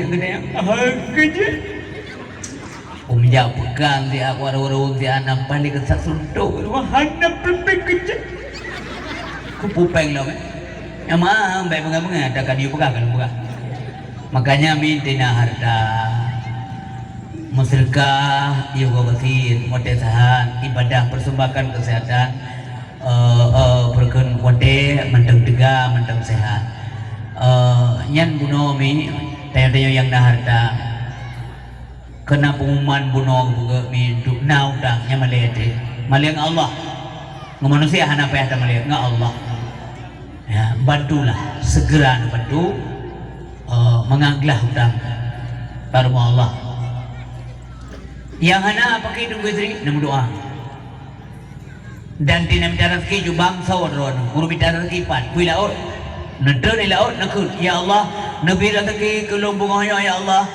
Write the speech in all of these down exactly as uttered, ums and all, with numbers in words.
Geutanyoe, "Hai keujeuet." Kum jak peukang siat, warong-warong siat, na paléng keusak suntok. "Wah, hana peuet-peuet keujeuet." Kupupeng lom, eh. Nyang ma, bèk beungoh-beungoh, ata ka dipeugah, ka dipeugah. Makanya mintina harta, meusedekah, yoh geubesie, watèe seuhat, ibadah, persembahkan kesehatan, eh, eh, peureukeuen watèe mantong teuga, mantong seuhat. Eh, nyan bunoe mi, tanyoe-tanyoe nyang na harta. Keunan pengumuman bunoe geupeugah mi untuk na utang, nyan malèe teuh. Malèe ngon Allah. Ngon manusia hana payah tamalèe, ngon Allah. Ya, bantulah, segera neubantu, eh, meuglah utang bak rumoh Allah. Nyang hana paké tunggu istri, neumeudoa. Dan tina mita raseuki ju bangsoe droeneuh, ureueng mita raseuki pat, peue laôt. Neutreun di laôt, neukheun, "Ya Allah, neubri raseuki keu lôn beungoh nyoe, ya Allah."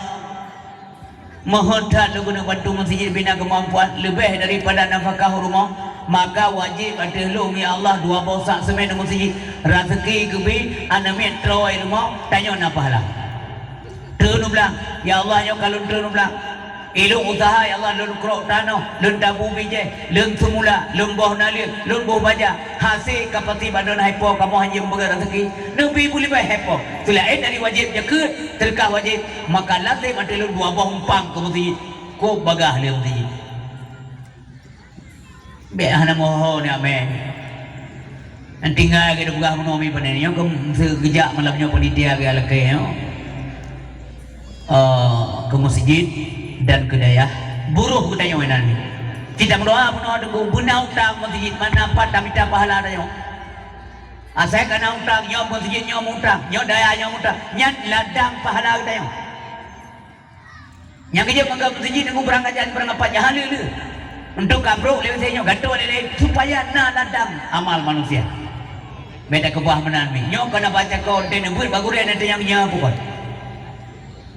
Meuheuet that lôn keuneuk bantu meuseujid bina keumampuan leubeh daripada nafakah u rumoh, maka wajéb ateueh lôn, ya Allah, dua boh sak seumén u meuseujid. Raseuki geubi, aneuk miet troe u rumoh, tanyoe na pahala. Treun u blang, ya Allah, nyoe ka lôn treun u blang. Ilôn useuha, ya Allah, lôn krok tanoh, lôn tabu bijèh, lôn seumula, lôn boh naleueng, lôn boh baja. Hasé ka pasti bak droeneuh hai po kamoe hanjeuet meubeuet raseuki. Neubri beuleubeh hai po. Seulaén dari wajéb jakeuet, seudeukah wajéb, maka lazem ateueh lôn dua boh umpang keu meuseujid. Kôb bagaih lé meuseujid. Bèk hana meuho-ho nyoe, amé. Nyan tinggai geupeugah meunoe mi pane nyoe keu seugeujak malam nyoe panitia geulakèe nyoe. Eh, keu meuseujid dan keu dayah buroh geutanyoe inan mi. Cit tameudoa meunoe teungku, beuna utang meuseujid, mana pat tamita pahala tanyoe. Asai ka na utang, nyoe meuseujid nyoe mutang, nyoe dayah nyoe mutang, nyan ladang pahala geutanyoe. Nyang geujok mangga meuseujid nunggu beurangkajan beurangkapat nyang haleue-leue. Untuk kabrok lé nyoe, gantoe lé, supaya na ladang amal manusia. Beda keubah meunan mi. Nyoe kana baca kon, teuneuk beuet bak gurèe, na teunyang nyoe pukon.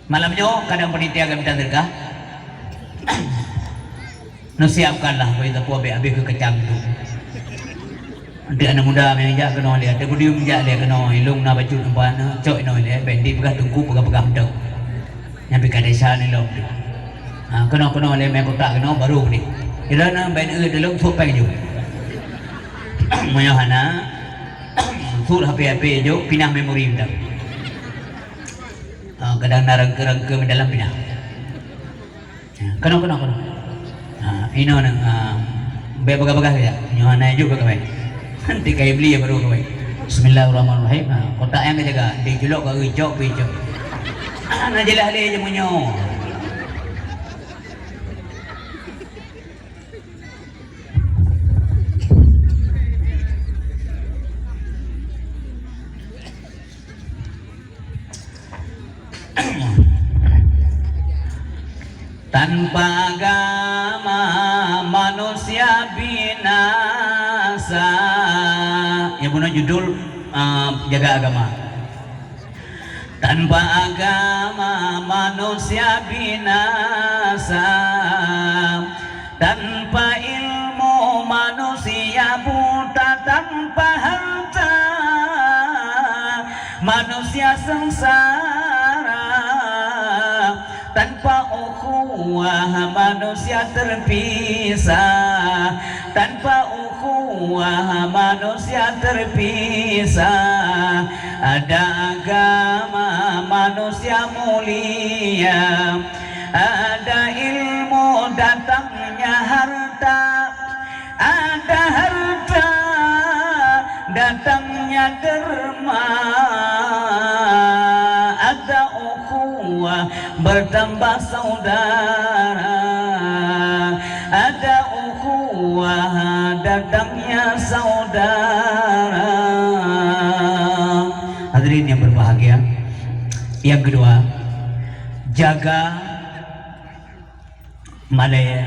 Malam nyoe kadang panitia ka mita seudeukah. Neusiapkanlah bak sapeue abéh-abéh keu kacang tu. Nanti aneuk muda nyang jak keunoe lé, ada podium jak lé keunoe, ilong na bacut nampak na, cok inoe lé, bèk dipeugah teungku peugah-peugah mantong. Nyang pih ka desya ni lom tu. Ha, keunoe-keunoe lé mé kotak keunoe baru ni. Ira na bèk eu dilong sop pèng ju. Meunyoe hana, sut H P-H P ju pinah memori mantong. Ha, kadang na rangke-rangke dalam pinah. Ha, keunoe, keunoe, keunoe. Ha, inoe na, ha, bèk bagah-bagah saja. Nyoe hana jok keu kawai. Nanti ka ibli ya baru kawai. Bismillahirrahmanirrahim. Ha, kotak nyang ka jaga, di culok ka geucok, geucok. Ha, na jeulaih lé jameun nyoe. Tanpa agama manusia binasa. Ya, bunoe judul, ah, jaga agama. Tanpa agama manusia binasa, tanpa ilmu manusia buta, tanpa harta manusia sengsara, tanpa ukhuwah manusia terpisah, tanpa ukhuwah manusia terpisah. Ada agama manusia mulia, ada ilmu datangnya harta, ada harta datangnya derma, ada ukhuwah bertambah saudara, ada ukhuwah datangnya saudara. Hadirin yang berbahagia, yang kedua, jaga malèe.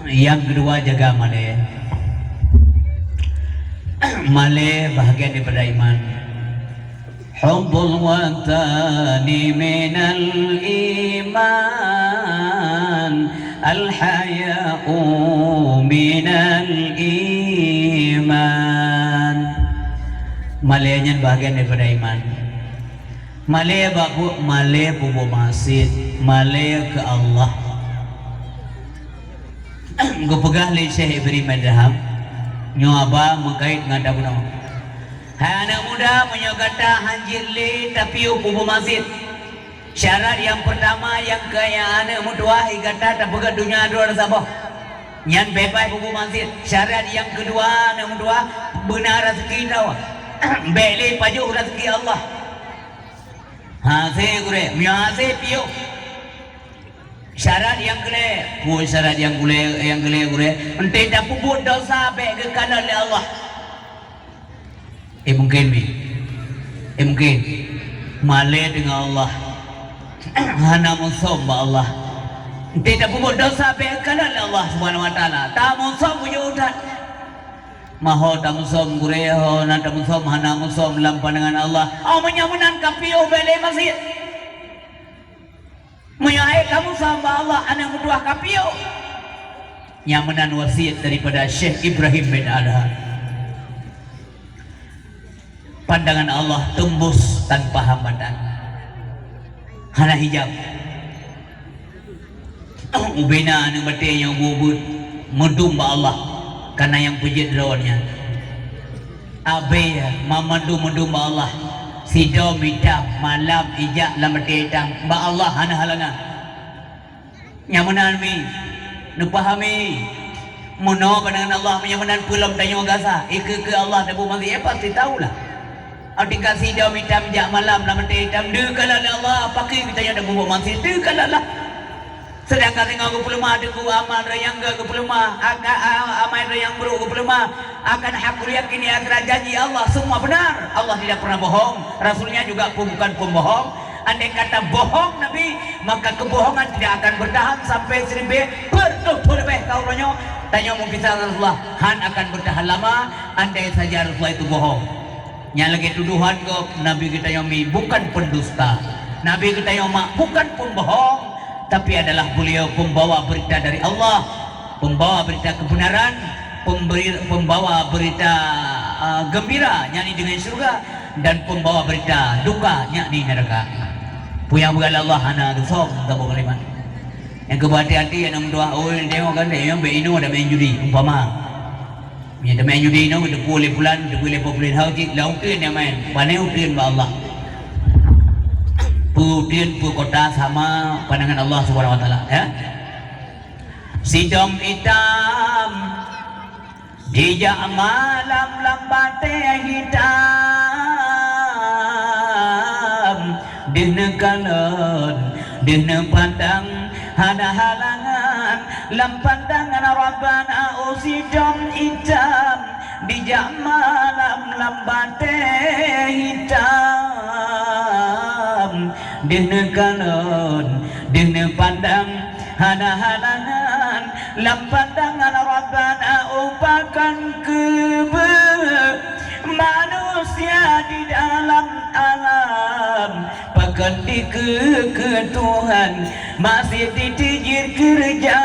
Yang kedua, jaga malèe. Malèe bahagian daripada iman. Hubbul watani minal iman, al haya'u minal iman. Malèe nyan bahagian daripada iman. Malée bak buet, malée peubuet maksiet, malée keu Allah. Geupeugah lé Syekh Ibrahim Adham, nyoe haba meukait ngon tabunoe. Hai aneuëk muda, meunyoe gata hanjeuet lé tapiôh peubuet maksiet, syarat nyang peurtama nyang keu nyang aneuëk meutuwah, i gata tapeugét donya droe saboh. Nyan beubaih peubuet maksiet. Syarat nyang keudua, aneuëk meutuwah, beuna raseuki droe. Bék lé pajoh raseuki Allah. Hase gurée, meunyoe hase piôh. Syarat nyang keulhée, peue syarat nyang keulhée, nyang keulhée gurée? Enteuk tapeubuet desya bék geukalon lé Allah. Eh, mungken mi? Eh, mungken? Malée deungon Allah. Hana musöm bak Allah. Enteuk tapeubuet desya bék geukalon lé Allah Subhanahu wa Taala. Tamusöm ujoe that. Maho tamusöm gurée, ho na tamusöm, hana musöm lam pandangan Allah. Oh, meunyoe meunan kapiôh bék lé maksiet. Meunyoe hai kamusöm bak Allah, aneuëk meutuwah kapiôh. Nyang meunan wasiet daripada Syekh Ibrahim bin Adham. Pandangan Allah tembus tanpa hambatan. Hana hijab. Ubena aneuëk batée nyang ubeuet-ubeuet meudum bak Allah, kana nyang peujeuet droe nyan. Abée mamandum meudum bak Allah, sidom itam, malam ijak lam batée itam, bak Allah hana halangan. Nyang meunan mi, neupahami. Meunoe pandangan Allah, meunyoe meunan peue lom tanyoe gasa, ikeue-keue Allah tabu maksiet, ya pasti tahulah. Adak ka sidom itam jak malam lam até itam, deuh kalon lé Allah, pakri geutanyoe tabu maksiet, deuh kalon lah. Seudangkan singoh geupeuleumah, teungku, amal nyang geuh geupeuleumah, aka-, a-, amai nyang brok geupeuleumah, akan hak yakini akhirat janji Allah semua benar. Allah tidak pernah bohong, Rasulnya juga pun bukan pembohong. Andai kata bohong Nabi, maka kebohongan tidak akan bertahan sampai seribu peuet reutôh thon leubeh ka uroe nyoe. Tanyoe meupisah Rasulullah, han akan bertahan lama andai saja Rasulullah itu bohong. Nyang lagée tuduhan gob, Nabi geutanyoe mi bukan pendusta. Nabi geutanyoe mak bukan pembohong, tapi adalah beliau pembawa berita dari Allah, pembawa berita kebenaran, pemberi-, pembawa berita, ah, gembira, yakni dengan syurga, dan pembawa berita duka, yakni neraka. Peue nyang peugah lé Allah hana geusöm saboh kalimat. Nyang keuh hati-hati, nyang meutuah, oh, tengok kan, tengok, bék inoe dan main judi, umpama. Meunyoe teumé judi nyoe geuteupeue lé pulan, geuteupeue lé pulan, hana cit lam uteuen nyang main, pane uteuen bak Allah. Peue uteuen, peue kota sama pandangan Allah Subhanahu wa Taala, ya. Sidom itam dijak malam lam batée hitam, deuh neukalon, deuh neupandang, hana halangan lam pandangan Rabbana. Oh, sidom itam dijak malam lam batée hitam, deuh neukalon, deuh neupandang, hana halangan lam pandangan Rabbana. Oh, pakon keubeue manusia di dalam alam, pakon dikeue-keue Tuhan, maksiet jiteubiet keureuja.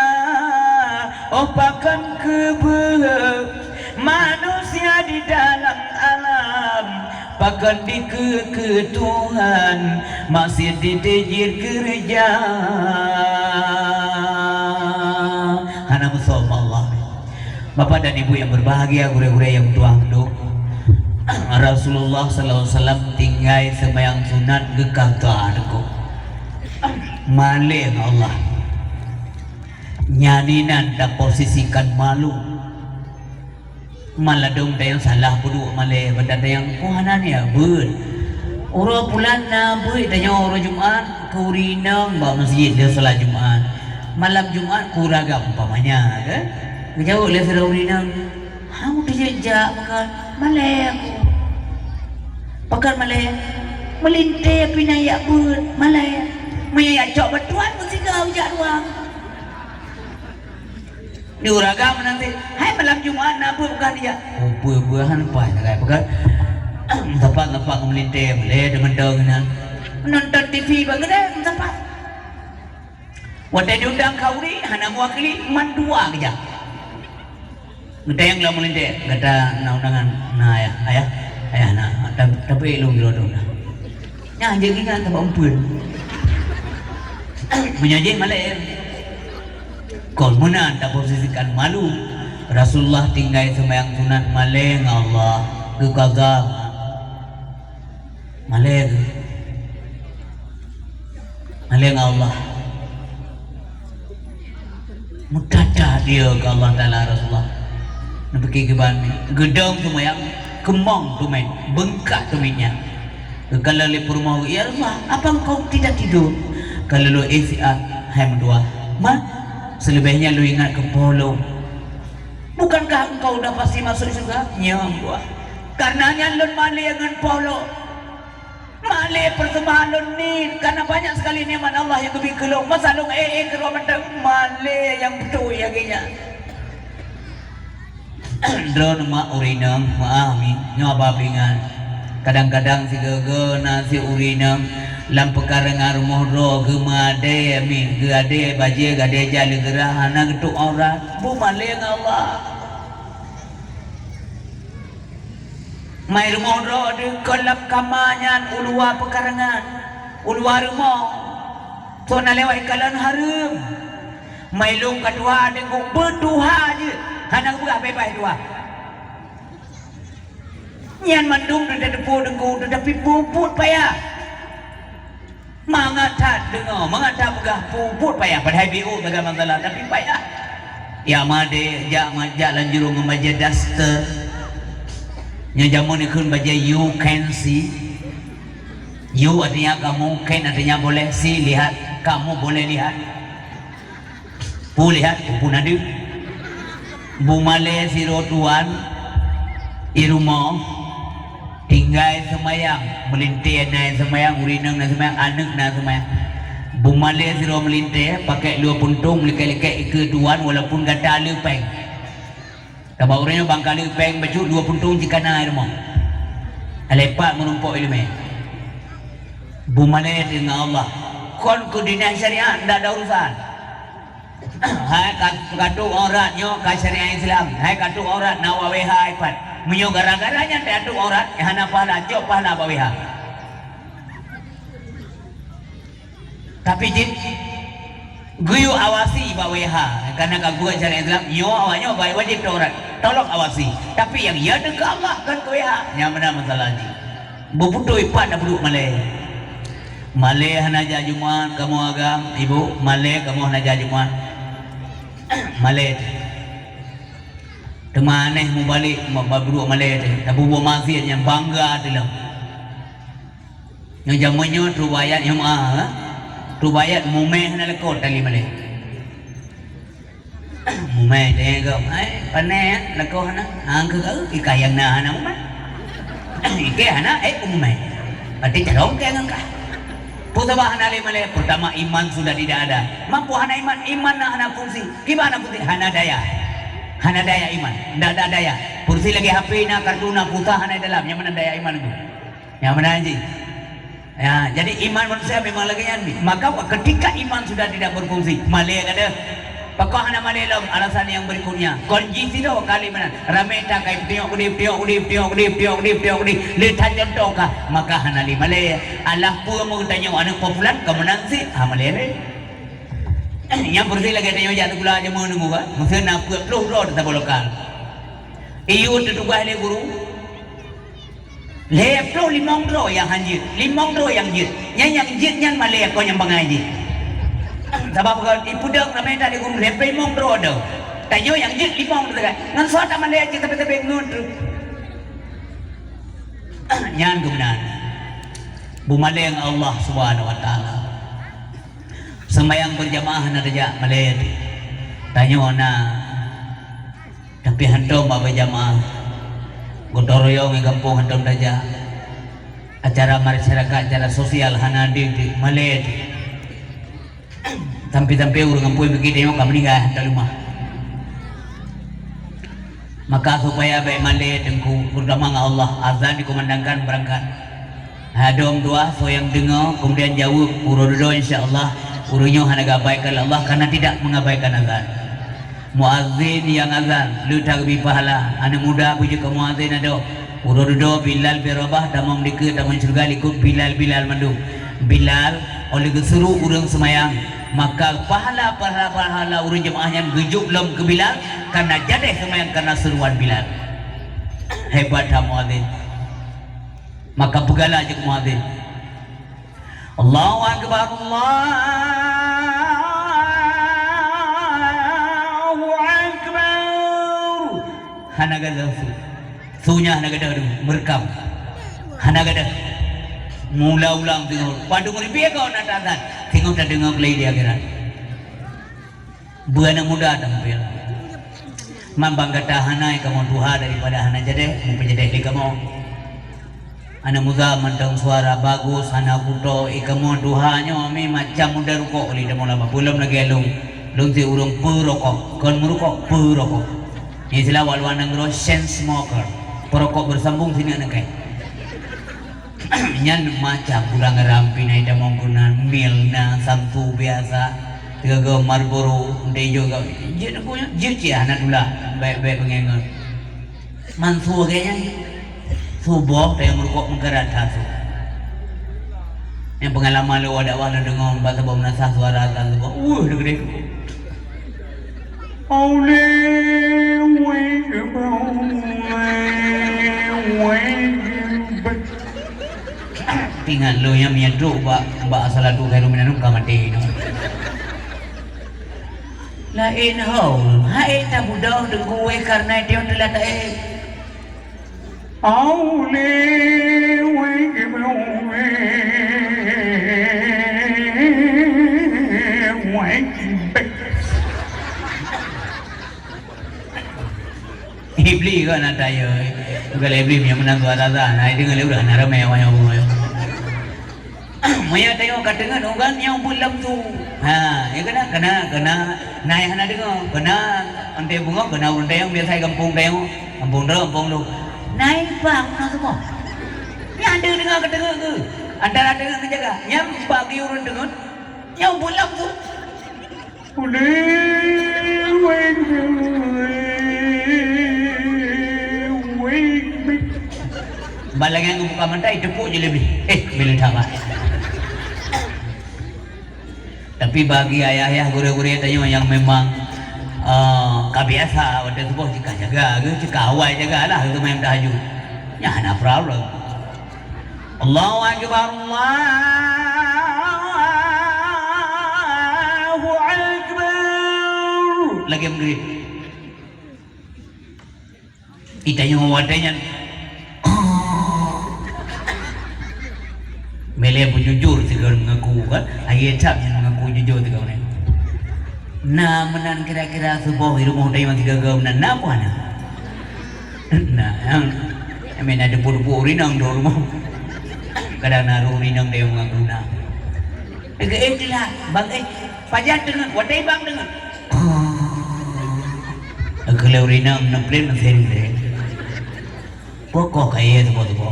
Oh, pakon keubeue manusia di dalam alam, pakon dikeue-keue Tuhan, maksiet jiteubiet keureuja. Hana musöm Allah. Bapak dan Ibu yang berbahagia, gurée-gurée nyang tuha mandum, Rasulullah sallallahu alaihi wasallam tinggai seumayang sunat geukata deungon malée Allah. Nyan inan taposisikan malu. Maladong tayang salah peuduek malée, bak tayang, "Oh, hana nia beuet. Uroe pulan na beuet tanyoe uroe Jumat, keu ureueng inong bak meuseujid lé salat Jumat. Malam Jumat keu ureueng agam," umpamanya, kan? Geujaweueb lé sidroe ureueng inong, "Hana teujak-jak, pakon malée aku." "Pakon malée?" "Meulintée pih na jak beuet, malée." "Meunyo jak cok bantuan, meusigoe jak dua." Di ureueng agam meunan cit, "Hai, malam Jumat na beuet, pakon jak?" "Oh, beuet-beuet han paih sagai, pakon?" Meusapat-sapat ngon meulintée, malée teumantong inan. Nonton T V bak keudée, meusapat. Watée diundang khanduri, hana meuwakili, mandua geujak. Geutanyong lom meulintée, "Gata na undangan?" "Na, Ayah." "Ayah, Ayah na, ta-, tapi lôn jroh dum na." Nyan jeuet ingat teumpat umpeuen. Meunyoe jih malée. Kon meunan taposisikan malu. Rasulullah tinggai seumayang sunat malée ngon Allah. Geukaza. Malée geuh. Malée ngon Allah. Meutata dia keu Allah Taala Rasulullah. Neupike kiban geudong teumanyong, keumong teumé, beungkah teumé nyan. Geukalon lé peurumoh, "Ya Rasulullah, apa engkau tidak tidur?" Ka lheueh lôn éh siat, hai meutuah. "Ma, seuleubeh nyan lôn ingat keu po lôn." "Bukankah engkau udah pasti masuk syeuruga?" "Nyo, meutuah." "Kareuna nyan lôn malée ngon po lôn." Malée peuseumbahan lôn niet, karena banyak sekali nikmat Allah nyang geubri keu lôn. Masa lôn éh-éh keudroe mantong, malée nyang beutôi lagée nyan. Droeneuh mak ureueng inong, meu'ah mi, nyoe haba peuingat. Kadang-kadang sigoe-goe na si ureueng inong lam peukarangan rumoh droe geumeudeh mi, geuadeh bajée, geuadeh jai lé geurah, hana geutuek aurat. Beumalée ngon Allah. Mai rumoh droe deuh kon lam kama nyan u luwa peukarangan, u luwa rumoh. Soe na lewat ikalon hareuem. Mai lôn ka tuha deungon beutuha jeuet, hana geupeugah beubaih tuha. Nyan mandum teuteupue deungon, teutapi peubuet payah. Mangat that deungoe, mangat that peugah peubuet payah, padahai B O sagai masalah, tapi payah. Ya madé, jak ma-, jak lam jurông ngon bajée daster. Nyoe jameun ikheun bajée you can see. You artinya kamu, can artinya boleh, see, lihat, kamu boleh lihat. Pu lihat, pu na deuh. Beumalée sidroe tuan i rumoh, tinggai seumayang, meulintée na seumayang, ureueng inong na seumayang, aneuk na seumayang. Beumalée sidroe meulintée, pakai luwa puntông, meulikét-likét ikeue tuan, walaupun gata le péng. Sabab ureueng nyoe ban ka le péng bacut luwa puntông jikana i rumoh. Alai pat meurumpok ileumèe. Beumalée deungon Allah. Kon keu dinan syariat ndak ada urusan. Hai ka, katuek aurat nyoe ka syariat Islam. Hai katuek aurat na W H I pat. Meunyoe gara-gara nyan tatuek aurat, hana pahala, cok pahala bak W H. Tapi jih geuyue awasi bak W H, karena ka buet syariat Islam, nyoe awak nyoe wajib taurat, tolong awasi. Tapi nyang ya deungon Allah kon keu W H, nyang meunan masalah jih. Beutôi pat na peuduek malée. Malée hana jak Jumat kamoe agam, ibu, malée kamoe hana jak Jumat. Malée. Teuma aneh mubalek ma-, ba peuduek malée teuh, tapeubuet maksiat nyang bangga teuh lom. Nyoe jameun nyoe tubayat nyoe meu'ah, eh? Tubayat mumèh hana lakoe tali malée. Mumèh teuh gom, "Hai, pané, eh, lakoe hana?" "Hang keu kah, ikah nyang na hana mumèh." "Ikah hana, eh, mumèh." "Berarti carông kah ngon kah." Peue sabab hana lé malée? Pertama, iman sudah tidak ada. Mampu hana iman, iman na hana fungsi. Kiban hana fungsi? Hana daya. Hana daya iman. Ndak ada daya. Fungsi lagée H P na, kartu na, pulsa hana dalam. Nyang mana daya iman itu? Nyang meunan jih. Ya, jadi iman manusia memang lagée nyan. Maka ketika iman sudah tidak berfungsi, malée ka deuh. Pakon hana malée lom, alasan yang berikutnya. Kon jih sidroe kali meunan. Ramé that ka ipeutingok keudeh, peutingok keudeh, peutingok keudeh, peutingok keudeh, peutingok keudeh. Le that contoh kah, maka hana lé malée. Alah peue meu tanyoe aneuk po pulan ka meunan sit, ha malée lé. Nyang beureuti lagée tanyoe jak sikula jameun nunggu kan. Meuseu na peuet ploh droe teutabôh lokal. Iyue teutugaih lé guru. Lhèe ploh limong droe nyang han jeuet, limong droe nyang jeuet. Nyan nyang jeuet nyan malée kon nyang bangai jih. Sabab kon ipeudong ramé that lé guru lhèe ploh limong droe deuh. Tanyoe nyang jeuet limong droe sagai. Ngon soe tamalée jih sabe-sabe ngon treuk. Nyan keuh meunan. Beumalée ngon Allah Subhanahu wa Taala. Seumayang beurjamaah hana tajak malée teuh. Tanyoe na Tapi hantom bak beujamaah, gotong royong ngon gampông hantom tajak. Acara masyarakat, acara sosial hana di, di malée di. Sampai-sampai ureueng gampông pike tanyoe ka meuninggai hantom leumah. Maka supaya bèk malée teungku, terutama ngon Allah, azan dikumandangkan beurangkat. Hai dong dua, soe nyang deungoe, kemudian jaweueb, uroe dudoe insya Allah, ureueng nyoe hana geuabaikan lé Allah karena tidak mengabaikan azan. Muazin nyang azan, le that geubri pahala, aneuk muda beujeuet keu muazin adoe. Uroe dudoe Bilal bin Rabah tamong dikeue tamong syeuruga likot Bilal-Bilal mandum. Bilal, óh lheueh geusuruh ureuëng seumayang, maka pahala-pahala ureuëng jeumaáh nyan geujok lom keu Bilal, kareuna jadéh seumayang kareuna seuruan Bilal. Hebat that muadzin. Maka peugala jeuet muadzin, "Allahu Akbar, Allahu Akbar." Hana gadôh su. Su nyan hana gadôh deungoe, meureukam. Hana gadôh. Mula ulang singoh. Padum ribée kon na tazan. Singoh tadeungoe keulai di akhirat. Beu aneuëk muda tampil. Man bang gata hana kamoe tuha daripada hana jadéh, meupeujadéh lé kamoe. Aneuëk muda mantong suara bagus, hana kuto, i kamoe tuha nyoe mi macam muda rukok lé damoe laba. Peulom lagée lôn, lôn si ureuëng peurokok, kon meurukok, peurokok. Istilah wak luwa nanggroe chain smoker, perokok bersambung sineuk neukai. Nyan macam ureuëng rampi na ita mongkon na mil na samsu biasa, tiga Marlboro, ndai juga. Jeuet aku nyan, jeuet cit hana tula, baik-baik pengengon. Mansu lagée nyan, suboh tayong meurukok meukarat that su. Nyang peungalaman lé wadak wah na deungoe bak saboh meunasah suara azan suboh. Weueh, deukeudeh. Ingat lôn nyang meunyoe trok bak, bak Assalatu Khairum Minan Naum ka maté nyoe. Laén ho, hai tabudoh deungoe kareuna teulat taék. Iblis kan ada ya. Bukan iblis yang menang tu ada dah. Nah, itu ngelih udah nak ramai awak yang. Maya tayong ka teungeut ugan nyang beulam tu. Ha, ya kena, kena, kena nai hana deungoe. Kena ante bungoh, kena ureuëng tayong biasa gampông tayong, gampông droe, gampông lu. Nai bang na semua. Nyang ada dengar ka teungeut ke? Antara teungeut ke jaga. Nyang bagi ureuëng teungeut nyang beulam tu. Bak lagée ngon buka mata, iteupeue jih leubeh. Eh, bila that. Tapi bagi ayah-ayah gurée-gurée tanyoe nyang memang, eh, ka biasa watée suboh jika jaga ke, jika awai jagalah keu main tahajud. Nyan hana problem. Allahu Akbar, Allahu Akbar. Lagée meugrib. Itanyoe watée nyan. Mele beujujur sigoe mengaku kan. Aye cap nyan mengaku jujur sigoe ni. Na meunan kira-kira suboh di rumoh tanyoe sigoe meunan na peue hana? Nah, yang, yang main ada pun-pun rinang di rumah. Kadang naruh rinang dia mengaku nak. Dekat eh, telat. Bang, eh, pajan dengan, wadai bang dengan. Kalau rinang, neplin mesin deh. Pokok kaya tu, tu.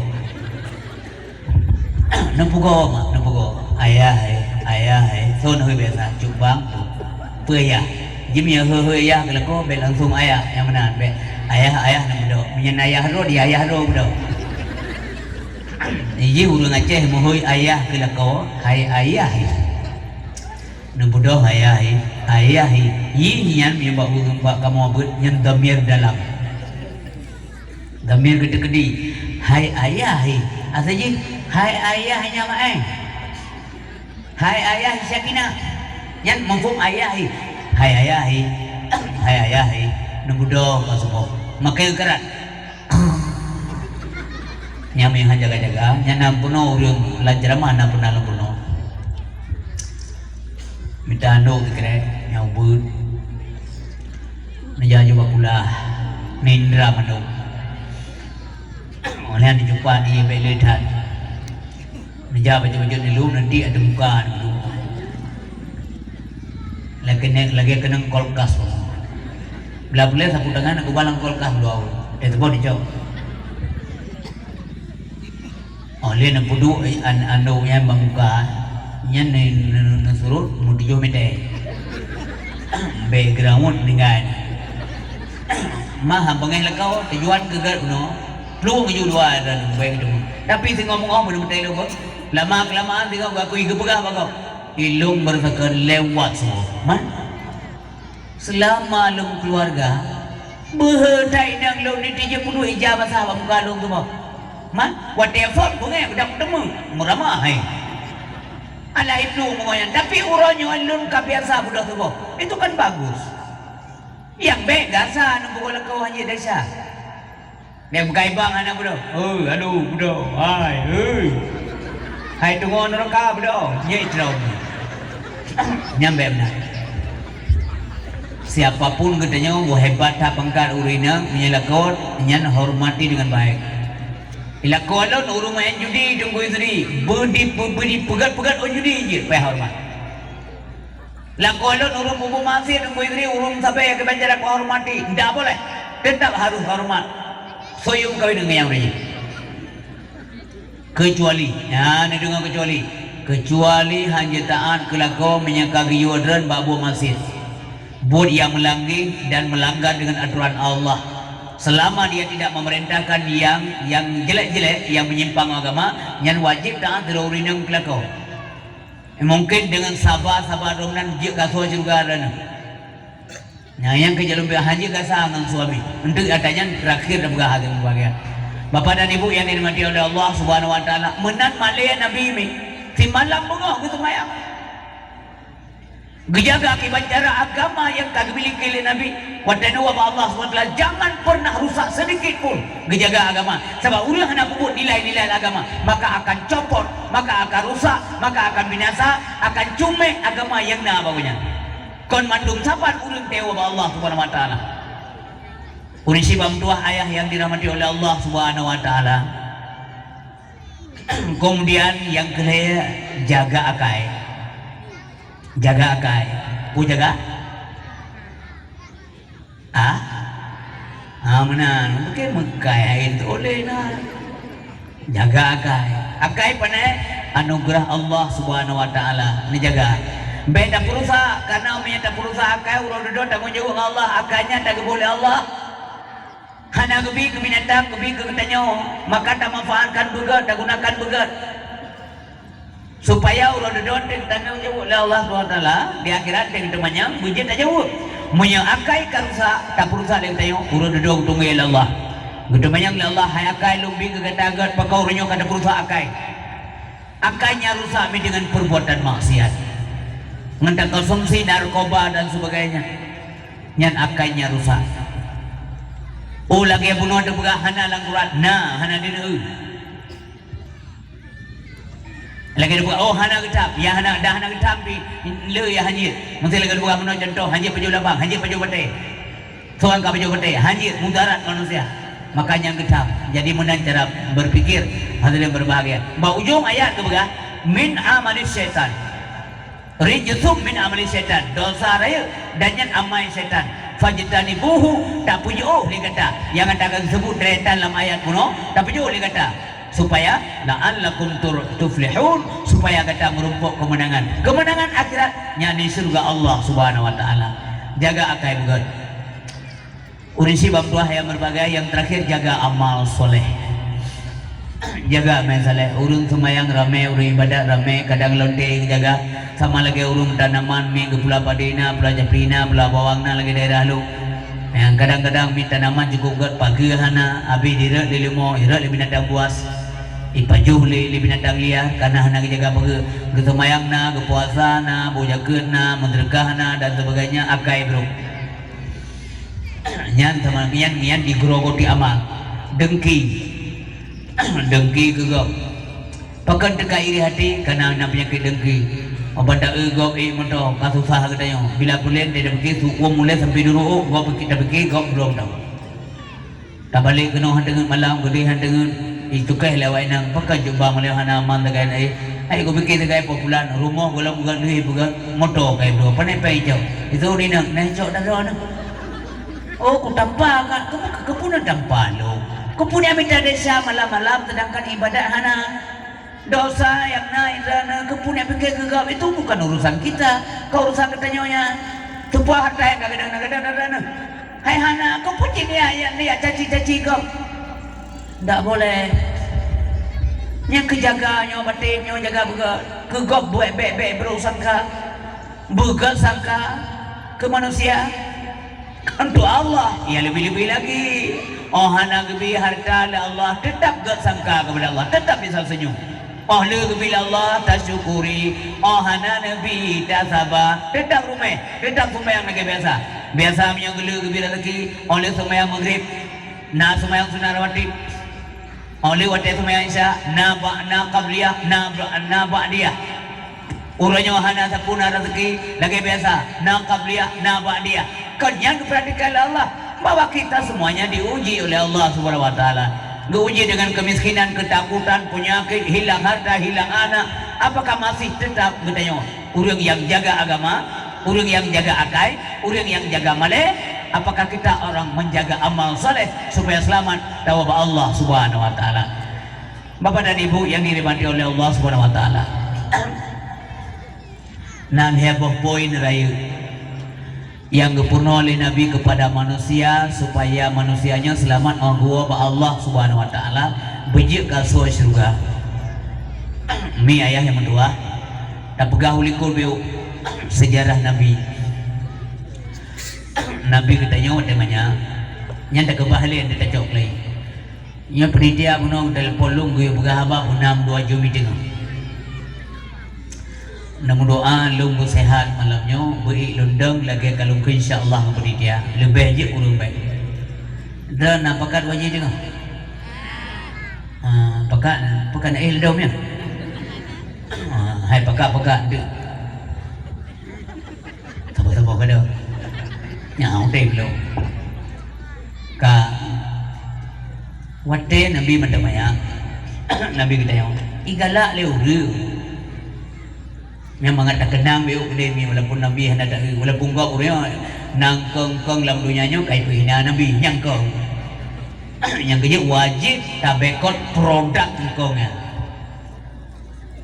Neupugoe mak, neupugoe. Ayah hai, ayah hai. Son hôi biasa, cubang tu. Peue yah? Jim ya hôi-hôi yah keu lakoe, bèk langsung ayah nyang meunan, bèk. Ayah, ayah na meudoe. Meunyan ayah droe, di ayah droe meudoe. Jih ureueng Aceh meuhôi ayah keu lakoe, hai ayah hai. Neubeudôh ayah hai, ayah hai. Yih nyan nyang bak ureueng bak kamoe beuet nyan dhamir dalam. Dhamir geuteukeudi, hai ayah hi. Asai jih, hai ayah nyan maén. Hai ayah Sakinah. Nyan mafhum ayah hi. Hai ayah hi. Hai ayah hi. Neubeudôh ka suboh. Makai geukarat. Nyan meuhan jaga-jaga, nyan na peunoh ureueng lam ceramah na peunoh lam peunoh. Mita anok sikrek nyang ubeuet. Neujak jubah pula, neindra mandum. Óh lheueh neucupa di bèk le that. Neujak bacut-bacut neulom, nanti ada muka, ada muka. Lagèe keunong, lagèe keunong kulkas. Blah puléh sapu tangan, aku balang kulkas dua. Eh, teuboh dicok. Oh, lé neupeuduek, eh, an-, anok nyan bak muka, nyan ne-, ne-, ne-, neusurot meutujoh mètè. Bèk geurawot ninggai. Mah, han beungèh lakoe, tujuan keu gèt bunoe. Plueng ju dua dan bèk teuma. Tapi singoh beungoh meunurot ilôn, lama keulamaan singoh geukui geupeugah bak gob, "Ilôn meurasakan lewat singoh." Man? Seulama lôn keuluwarga, beuhe that inong lôn nitijeuet peuduek ija basah bak muka lôn teuma. Man, watèe phôn beungèh beudang teuma, meuramah hai. Alah itu meungoh nyan, tapi uroe nyoe lôn ka biasa beudôh tuboh. Itu kan bagus. Nyang bèk gasa aneuk buku lakoe hana desya. Nyang beukai bang aneuk beudôh. Hei, aduh, beudôh. Hai, hei. Hai tungoe neuraka beudôh. Nyek trom. Nyan bèk meunan. Siapapun geutanyoe, boh hebat that pangkat ureueng inong, meunyoe lakoe, nyan hormati dengan baik. Lakoe lôn ureueng main judi, Teungku Yusri, beudi, beudi peugèt-peugèt ôn judi jeuet, payah horeumat. Lakoe lôn ureueng peubuet maksiet, Teungku Yusri, ureueng sabe keu bansa hormati, ndak boleh. Tetap harus horeumat. Soyom kawin ngon nyang ureueng nyan. Kecuali, nyan neudeungoe kecuali. Kecuali hana taat keu lakoe meunyoe ka geuyue droen bak buet maksiet. Buet nyang meulanggi dan meulanggar dengan aturan Allah. Selama dia tidak memerintahkan yang, yang jelek-jelek, yang menyimpang agama, nyan wajéb taat sidroe ureueng inong keu lakoe. Mungkin dengan saba-saba droe meunan jeuet ka asoe syeuruga droeneuh. Nah, nyang keu jalôm piôh hana jeuet gasa ngon suami. Untuk ata nyan terakhir dan peugah hati bahagia. Bapak dan Ibu yang dirahmati oleh Allah Subhanahu wa Taala, meunan malèe Nabi mi, simalam beungoh geuseumayang. Geujaga akibat cara agama nyang ka geumiliki lé Nabi. Watèe neuwoe bak Allah Subhanahu wa Taala, jangan pernah rusak sedikit pun geujaga agama. Sabab ureueng hana peubuet nilai-nilai agama, maka akan copot, maka akan rusak, maka akan binasa, akan cuméh agama nyang na bak gobnyan. Kon mandum sapat ureueng teuwoe bak Allah Subhanahu wa Taala. Ureueng syiek bak meutuah ayah nyang dirahmati oleh Allah Subhanahu wa Taala. Kemudian nyang keulhèe, jaga akai. Jaga akai. Peue jaga? Ah? Ah, meunan. Mungkin meukai ain tu oleh na. Jaga akai. Akai pane? Anugeurah Allah Subhanahu wa Taala. Neujaga. Bèk tapeurusak, karena meunyo tapeurusak akai, uroe dudoe tanggong jaweueb ngon Allah, akai nyan tageubôh lé Allah. Hana geubi keu binatang, geubi keu geutanyoe, maka tamanfaatkan beugèt, tagunakan beugèt. Supaya uroe dudoe teuh tanggong jaweueb lé Allah Subhanahu wa Taala, di akhirat teuh geuteumanyong beujeuet tajaweueb. Meunyoe akai ka rusak, tapeurusak lé geutanyoe, uroe dudoe geuteumanyong lé Allah. Geuteumanyong lé Allah, "Hai akai, lôn bi keu gata gèt, pakon uroe nyoe ka tapeurusak akai?" Akai nyang rusak mi deungon perbuatan maksiat. Ngon takonsumsi narkoba dan sebagainya. Nyan akai nyang rusak. Oh, lagèe bunoe teupeugah hana lam Quran, na, hana di neue. Lagèe teupeugah, oh, hana geutham, ya hana, dah hana geutham pi, le ya hanjeuet. Meusé lagèe teupeugah bunoe contoh, hanjeuet pajoh labang, hanjeuet pajoh batèe. Soe ka pajoh batèe, hanjeuet mudarat manusia. Maka nyang geutham. Jadi meunan cara berpikir, hadirin berbahagia. Bak ujong ayat geupeugah, "Min amali syaitan." Rijsum min amali syaitan, dosa rayeuk dan nyan amai syaitan. Fajtanibuhu, tapeujiôh lé gata. Nyang gata ka geuseubut syaitan lam ayat bunoe, tapeujiôh lé gata. Supaya la'allakum tur-, tuflihun, supaya gata meurumpok keumeunangan. Keumeunangan akhirat nyan di syeuruga Allah Subhanahu wa Taala. Jaga akai beugèt. Ureueng syiek bak meutuah nyang berbagai, yang terakhir jaga amal soleh. Jaga amal soleh. Ureueng seumayang ramé, ureueng ibadat ramé, kadang lonte jaga. Sama lagèe ureueng tanaman, mi geupula padi na, pula japli na, pula bawang na lagèe daerah lôn. Nyang kadang-kadang mi tanaman cukup gèt pageue hana, abéh dirot lé leumo, irot lé binatang buas. Ipajoh lé, lé binatang liar, kana hana geujaga pageue. Geuseumayang na, geupuasa na, boh jakeuet na, meuseudeukah na, dan sebagainya, akai brôk. Nyan sama nyan, nyan digeurogoti amal. Dengki. Dengki keu gob. Pakon teuka iri hati, kana na peunyakét dengki. Obat taeu gob ék meuto, ka susah geutanyoe. Bila pulen, dia tapike su uem ulèe sampai duruok, gob pike tapike gob belom tau. Tabalek keunoe han teungeut malam, geudeh han teungeut. Itukéh lé awak inong, pakon jumpa meuleuh hana aman sagai nyan. Hai kupike sagai po pulan, rumoh gohlom gèt lheueh peugah, moto kai dua, pané pai cok. Itu di nang, nang cok dah droe nang. Oh, ku tampa kan, ku, ku pun tampa lo. Ku pun nyang mita desya malam-malam, sedangkan ibadat hana. Dosa nyang na indra na, keupeue neupike keu gob, itu bukan urusan kita, ka urusan geutanyoe nyan. Teupeue harta nyang ka gadang na, gadang na, gadang na. Hai hana, keupeue cit nyan nyang, nyang caci-caci gob? Ndak boleh. Nyang keujaga nyoe batin nyoe jaga beugét. Keu gob buet bék-bék brôk sangka. Beugét sangka keu manusia. Untuk Allah, ya lebih-lebih lagi. Oh hana geubri harta lé Allah, tetap gét sangka kepada Allah, tetap bisa senyum. Oh le geubri lé Allah, tasyukuri. Oh hana neubri, tasaba. Tetap ruméh, tetap sumbayang lagée biasa. Biasa meunyoe geule geubri rezeki, oh le sumbayang maghrib, na sumbayang sunat rawatib. Oh le watée sumbayang Isya, na ba-, na qabliyah, na ba-, na ba'diyah. Uroe nyoe hana sapeue na rezeki, lagée biasa, na qabliyah, na ba'diyah. Kon nyan geupeuratikan lé Allah bahwa kita semuanya diuji oleh Allah Subhanahu wa Taala. Geuuji dengan kemiskinan, ketakutan, penyakit, hilang harta, hilang anak. Apakah masih tetap geutanyoe ureuëng nyang jaga agama, ureuëng nyang jaga akai, ureuëng nyang jaga malée? Apakah kita orang menjaga amal saleh supaya selamat tawa bak Allah Subhanahu wa Taala? Bapak dan Ibu yang dirahmati oleh Allah Subhanahu wa Taala. Nan lhée boh poin rayeuk nyang geupeurunoe lé Nabi keupada manusia supaya manusia nyoe seulamat ngon geuwoe bak Allah Subhanahu wa Taala, beujeuet keu asoe syeuruga. Mi ayah nyang meutuwah, tapeugah u likot biôk seujarah Nabi. Nabi geutanyoe watée manyang, nyan takeubah lé nyang tacok lé. Nyoe panitia bunoe geutelepon lôn geuyue peugah haba, beunam dua jeuem i teungoh. Neumeudoa lôn beuseuhat malam nyoe, beu-ék lôn dong lagée ka lôn kheun insya Allah ngon panitia. Leubeh jeuet kureueng bék. Droeneuh na pakat wajéb teungoh? Ah, pakat, pakat na éh ledom nyan? Ah, hai pakat-pakat deuh. Saboh-saboh ka dong. Nyan udeb lom. Ka watée Nabi mantong manyang, Nabi geutanyoe, igalak lé ureuëng. Nyang mangat takeunang beu udeb mi, walaupun Nabi hana taeu, walaupun gob ureuëng nyang kong-kong lam donya nyoe kai peuhina Nabi, nyang kong. Nyang keujeuet wajéb tabekot produk kong nyan.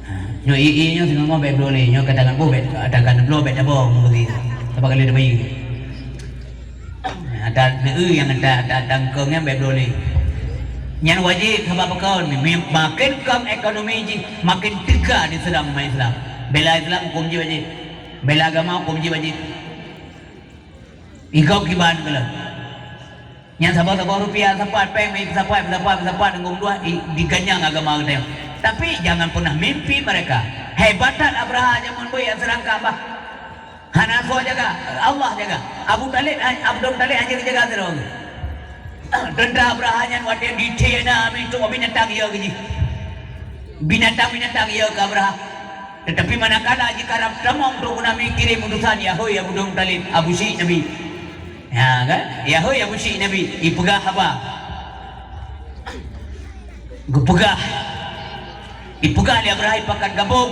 Ha, nyoe ie-ie nyoe singoh-ngoh bék bloe lé, nyoe ka tangan boh bék, ka tangan bloe bék tabong, meukeusé. Sabab ka lheueh tabayeue. Ha, ta-, neu-eu nyang ta-, ta-, tangkong nyan bék bloe lé. Nyan wajéb sabab pakon, mi-, mi-, maken kong ekonomi jih, maken teuga diseurang umat Islam. Bela Islam huköm jih wajéb. Bela agama huköm jih wajéb. Igob kiban keuleuh. Nyang saboh-saboh rupiah sapat péng, meusapat, meusapat, meusapat, ngon dua i-, diganyang agama geutanyoe. Tapi jangan pernah mimpi mereka. Hebatan Abraha jameun beuh nyang seurangkah bah. Hana soe jaga, Allah jaga. Abu Talib, Abdul Talib hana geujaga sidroe. Teuntara Abraha nyan watée jiteubiet na miseue binatang yö keu jih. Binatang-binatang yö keu Abraha. Teutapi manakala jikarab tamong trok guna mi kirém utosan, "Ya hôi Abdul Muthalib, Abu Syik Nabi." Ya kan? "Ya hôi Abu Syik Nabi," ipeugah haba. Geupeugah. Ipeugah lé Abraha ipakat gabong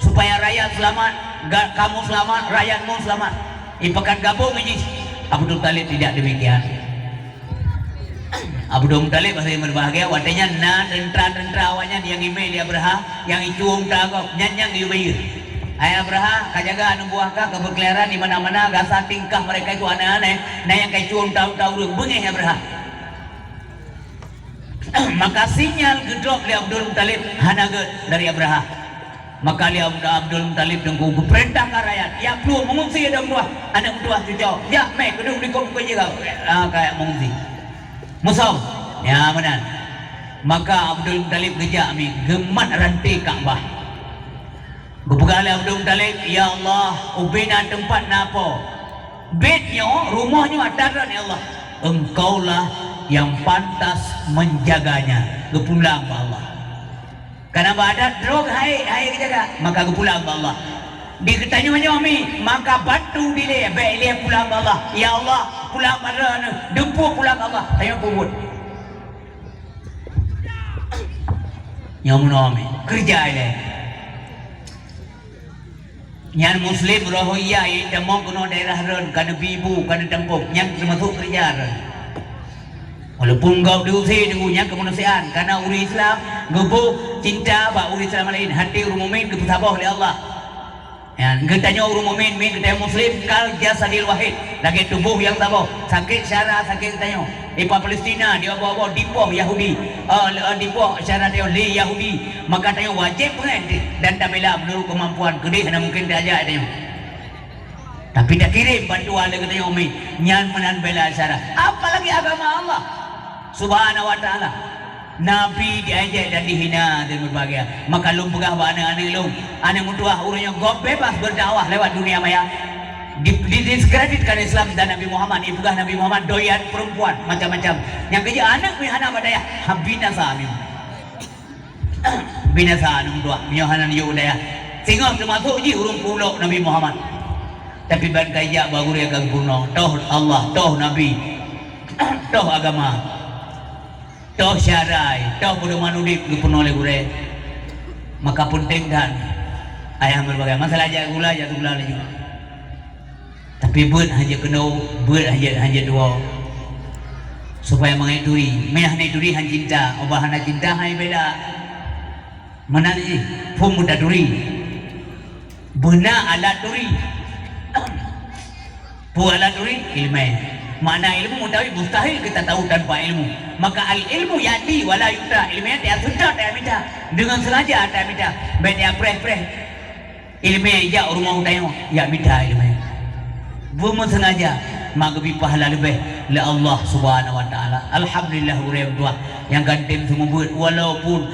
supaya rakyat seulamat, ga-, kamoe seulamat, rakyatmu seulamat. Ipakat gabong jih. Abdul Muthalib tidak demikian. Abdul Muthalib hase meubahagia, watée nyan na teuntara-teuntara awaknyan nyang imé lé Abraha, nyang icueng unta gob, nyan nyang geuyue bayeue. "Hai Abraha, ka jaga aneuk buah ka, ka beukeliaran di mana-mana, gasa tingkah mereka itu aneh-aneh, na nyang ka icueng unta-unta ureuëng, beungéh Abraha." Maka sinyal geudrop lé Abdul Muthalib hana gét dari Abraha. Maka lé Abd-, Abdul Muthalib teungku geupeurintah keu rakyat, "Jak plueng meungungsi aneuk meutuwah, aneuk meutuwah cucoe, jak mé keuneuk likot bukon jih ka, ah, ka jak meungungsi." Musoh, ya meunan. Maka Abdul Muthalib geujak mi geumat ranté Ka'bah. Geupeugah lé Abdul Muthalib, "Ya Allah, ubé na teumpat na po. Bit nyoe, rumoh nyoe atra droe, ya Allah. Engkaulah yang pantas menjaganya." Geupulang bak Allah. Karena bak adat droe hai, hai geujaga, maka geupulang bak Allah. Di geutanyoe nyoe mi, maka bantu dilée, bék ilée pulang bak Allah. Ya Allah, pulang bak droeneuh, dumpue pulang bak Allah. Tanyoe peubuet. Nyoe meunoe mi, keureuja ilée. Nyan Muslim Rohingya nyang tamong keunoe daerah droen, ka neubi bu, ka neutampông, nyan teumasok keureuja droen. Walaupun gob diusé teungku, nyan keumanusiaan, karena ureuëng Islam geuboh cinta bak ureuëng Islam laén, hati ureuëng mukmin geupeusaboh lé Allah. Nyan geutanyoe ureuëng mukmin, mi geutanyoe Muslim, kal jasadil wahid, lagée tuboh nyang saboh, sakét syara, sakét geutanyoe. Di Palestina, di obo-obo dipoh Yahudi, eh, le-, eh, dipoh syedara tanyoe lé Yahudi, maka tanyoe wajéb beungéh di-, dan tabela meunurot keumampuan. Keudeh hana mungken tajak tanyoe. Tapi takirém bantuan lé geutanyoe mi, nyan meunan bela syedara. Apalagi agama Allah Subhanahu wa Taala. Nabi diejek dan dihina dan berbagai. Maka lôn peugah bak aneuk-aneuk lôn, aneuk meutuah ureuëng nyang gob bebas berdakwah lewat dunia maya. Di, di, diskreditkan Islam dan Nabi Muhammad, dipeugah Nabi Muhammad doyan perempuan, macam-macam. Nyang keujeuet aneuk meuhana bak dayah, ha, binasa meuh. Binasa aneuk meutuah, meunyoe hana neuyue u dayah. Singoh teumasok jih ureuëng pulok Nabi Muhammad. Tapi ban ka ijak bak gurée ka geupeurunoe, toh Allah, toh Nabi, toh agama, toh syarai, toh peudoman udeb geupeurunoe lé gurée. Maka peunteng that ayah meubagah. Masalah jak gula, jak gula laju. Tapi beuet hana jeuet keunoe, beuet hana jeuet, hana jeuet tuwoe. Supaya mangat turi. Meuhana turi hana cinta, ubak hana cinta hai bela. Meunan jih, phon muda turi. Beuna alat turi. Peue alat turi? Ileumèe. Makna ilmu mutawi mustahil kita tahu tanpa ilmu. Maka al-ilmu ya'ti wa la yu'ta. Ileumèe nyan tajak seudot tajak mita. Deungon seungaja tajak mita. Bèk tajak preh-preh. Ileumèe jak u rumoh tanyoe, jak mita ileumèe. Beumeuseungaja, mak geubri pahala leubeh lé Allah Subhanahu wa Taala. Alhamdulillah, ureuëng tuha nyang ka tem seumeubeuet, walaupun,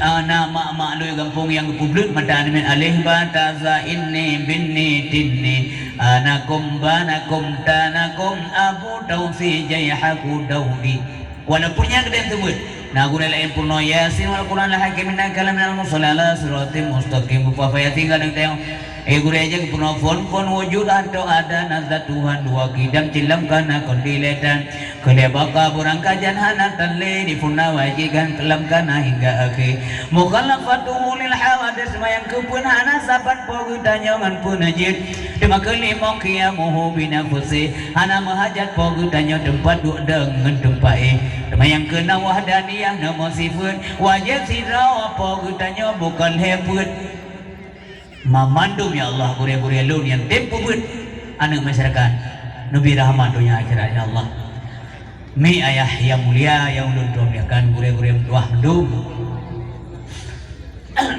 ah, na mak-mak lôn gampông nyang geupeubleuet mata aneuk miet, aleh ba ta za inni binni tinni, anakum banakum tanakum abu tausi jaihaku daudi. Walaupun nyang keudeh teubeuet, na gurée laén peurunoe Yasin wal Qur'anil Hakim innaka laminal mursalin ala siratim mustaqim. Bupa Yasin ka deungoe. Eh, gurée jeuet peurunoe phon-phon wujud atau ada nazat Tuhan dua kidam cilam kana kon diletan. Keuleh baka beurangkajan hana tan lé di puna wajikan kelam kana hingga akhé. Mukhalafatuhu lil hawadis mayang keupeuen hana sapat po geutanyoe ngon peuneujeuet. Teuma keulimong qiyamuhu binafsih. Hana meuhajat po geutanyoe teumpat duek deungon teumpat éh. Teuma nyang keunam wahdaniyah, neumoe sifeuet, wajéb sidroe po geutanyoe bukon lhée peuet. Mamandum ya Allah, gurée-gurée lôn nyang tem peubeuet aneuk masyarakat. Neubi rahmat donya akhirat ya Allah. Mi ayah nyang mulia nyang ulôn tuan muliakan, gurée-gurée meutuah mandum.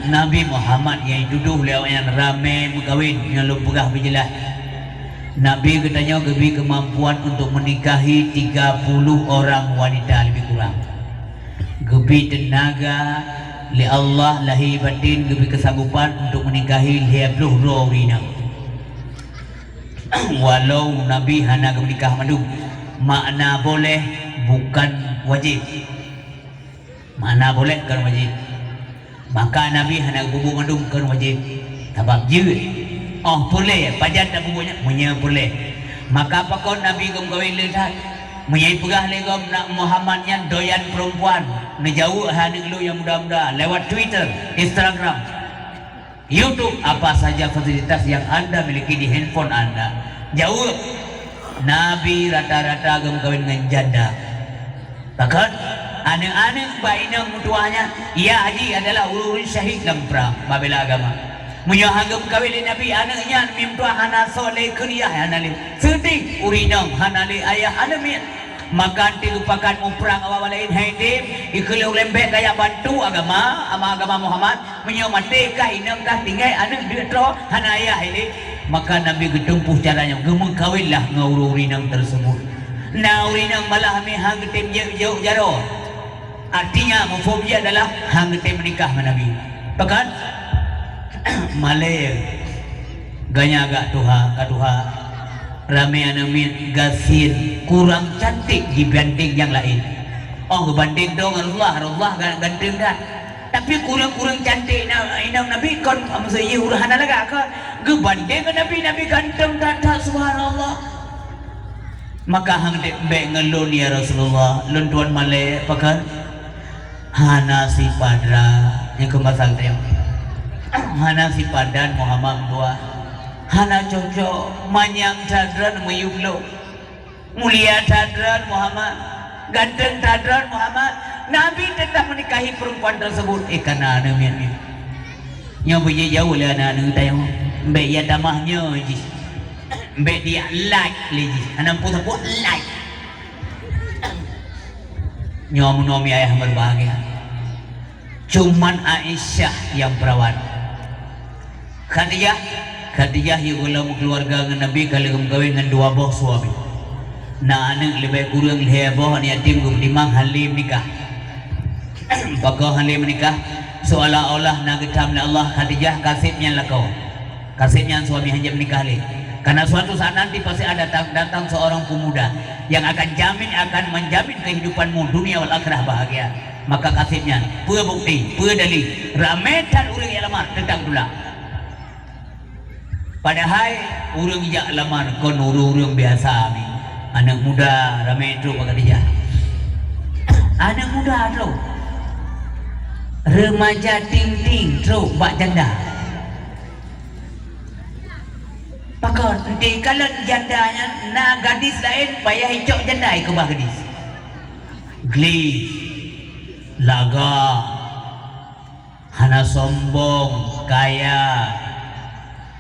Nabi Muhammad nyang jitudoh lé awaknyan ramé meukawen, nyang lôn peugah beujeulaih. Nabi geutanyoe geubri keumampuan untuk meunikahi tiga puluh orang wanita lebih kurang. Geubri teunaga lé Allah lahé batin, geubri keusanggopan untuk meunikahi lhée ploh droe ureuëng inong. Walau Nabi hana geumeunikah mandum, makna boleh bukan wajéb. Makna boleh kon wajéb. Maka Nabi hana geupeubuet mandum kon wajéb. Sabab jeuet. Oh, peureulée, pajan tapeubuet nyan? Meunyoe peureulée. Maka pakon Nabi geumeukawen le that? Meunyoe peugah lé gob na Muhammad nyan doyan peurempuan, neujaweueb hai aneuk lôn nyang muda-muda lewat Twitter, Instagram, YouTube, apa saja fasilitas yang anda miliki di handphone anda. Jaweueb, Nabi rata-rata geumeukawen ngon janda. Pakon? Aneuk-aneuk bak inong meutuah nyan, yah jih adalah ureuëng-ureuëng syahid lam prang, bak bela agama. Meunyoe hana geumeukawen lé Nabi, aneuk nyan mi meutuah hana soe lé, keu yah hana lé. Seudeh ureuëng inong hana lé ayah aneuk miet. Maka teuk geupakat muprang awak laén hai tem, ikheun lé ureuëng bèk kajak bantu agama, ama agama Muhammad, meunyoe maté kah inong kah tinggai aneuk deuek troe hana ayah ilé, maka Nabi geutumpôh cara nyoe, geumeukawenlah ngon ureuëng-ureuëng inong teurseubut. Na ureuëng inong malah mi hana geutem jeuet jaweueb jaroe. Artinya, meuphom jih adalah hana geutem meunikah ngon Nabi. Pakon? Malée. Ganya agak tuha, ka tuha. Ramé aneuk miet gasien, kurang cantik dibanding nyang laén. Oh, geubandeng dong Rasulullah, Rasulullah ga-, ganteng that. Tapi kurang-kurang cantik na-, inong Nabi kon, maksud jih ureuëng hana lagak kon. Geubandeng ngon Nabi, Nabi ganteng that-that, subhanallah. Maka hang dek bèk ngon lôn, ya Rasulullah, lôn tuan malée, pakon? Hana sipadra, nyang keu masa geutanyoe. Hana sipadan Muhammad meutuah. Hana cocok, manyang that droen meuyueb lôn. Mulia that droen Muhammad. Ganteng that droen Muhammad. Nabi tetap menikahi perempuan tersebut. Eh, kana aneuk miet nyoe. Nyoe beujeuet jaweueb lé aneuk-aneuk geutanyoe. Bèk ya tamah nyoe jih. Bèk dia like lé jih. Hana peue sapeue like. Nyoe meunoe mi ayah berbahagia. Cuman Aisyah nyang perawat. Khadijah, Khadijah yue gohlom keuluwarga ngon Nabi ka lheueh geumeukawen ngon dua boh suami. Na aneuëk leubeh kureueng lhée boh, aneuëk yatim geupeutimang hán lé meunikah. Pakon hán lé meunikah? Seolah-olah na geutam lé Allah Khadijah ka seb nyan lakoe. Ka seb nyan suami hán jeuet meunikah lé. Karena suatu saat nanti pasti ada datang, datang seorang pemuda yang akan jamin, akan menjamin kehidupanmu dunia wal akhirah bahagia. Maka ka seb nyan, peue bukti, peue dalil? Ramé that ureuëng nyang lamar, teutap tulak. Padahai ureuëng jak lamar kon ureuëng-ureuëng biasa mi. Aneuëk muda ramé trok bak Khadijah. Aneuëk muda trok. Remaja ting-ting trok bak janda. Pakon, di kalon janda nyan na gadis laén payah icok janda ikeubah gadis. Gleh, lagak, hana sombong, kaya,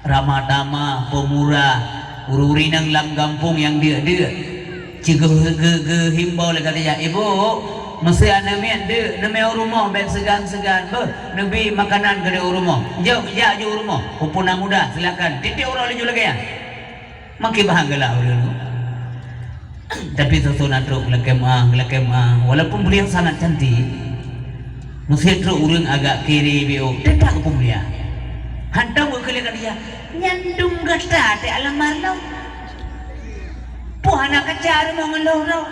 ramah tamah, pemurah, ureuëng-ureuëng nyang lam gampông nyang deuk-deuk. Cigeuh geu-, geuhimbau lé Khadijah, "Ibu, meusé aneuëk miet deuk, neumé u rumoh bèk seugan-seugan. Beuh, neubi makanan keudéh u rumoh. Jok, jak ju u rumoh. Peue-peue na mudah, silakan. Tiep-tiep uroe laju lagèe nyan." Makin bahan galak ureuëng tu. Tapi soe-soe na trok geulakèe meu'ah, geulakèe meu'ah. Walaupun beliau sangat cantik, meusé trok ureuëng agak kiri biôh, teutap geupeumulia. Hantom geukheun lé Khadijah, "Nyan dum gata teuh alamar lôn. Peue hana kaca rumoh ngon lôn droe?"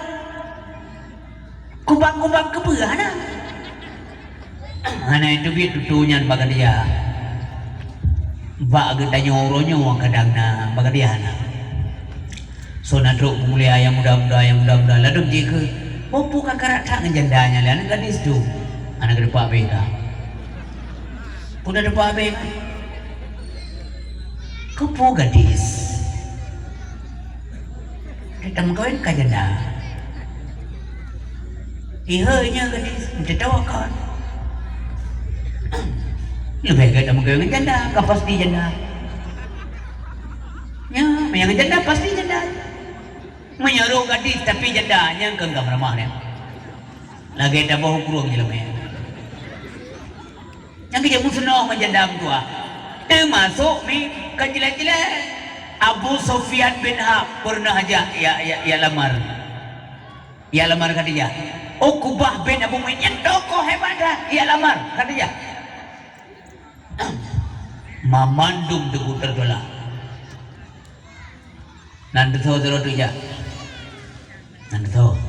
Kubang-kubang keupeue hana? Hana teubiet tutoe nyan bak Khadijah. Bak geutanyoe uroe nyoe kadang na bak Khadijah hana. Soe na trok peumulia nyang muda-muda, nyang muda-muda, ladôm jikheun, "Peue-peue ka karat that ngon janda nyan lé aneuëk gadis tu?" Hana geuteupeue beh ka. Peue na teupeue beh ka? Keupeue gadis? Ka tameukawen ka janda. Ihé nyoe gadis, teutabok kon. Leubeh gét tameukawen ngon janda, ka pasti janda. Nyoe, meunyoe ngon janda, pasti janda. Meunyoe rôh gadis, tapi janda, nyan keu gam ramah nyan. Lagèe taboh u krueng jeulamèe. Nyang keujeuet meusunôh ngon janda meutuah. Teumasok mi ka jilèe-jilèe. Abu Sufyan bin Harb pernah jak ya, ya, ya lamar. Ya lamar Khadijah. Uqbah bin Abu Mu'aid nyan tokoh hebat dah, ya lamar Khadijah. Mamandum teupeu teutulak. Nan teusoe sidroe teujak. Nan teusoe.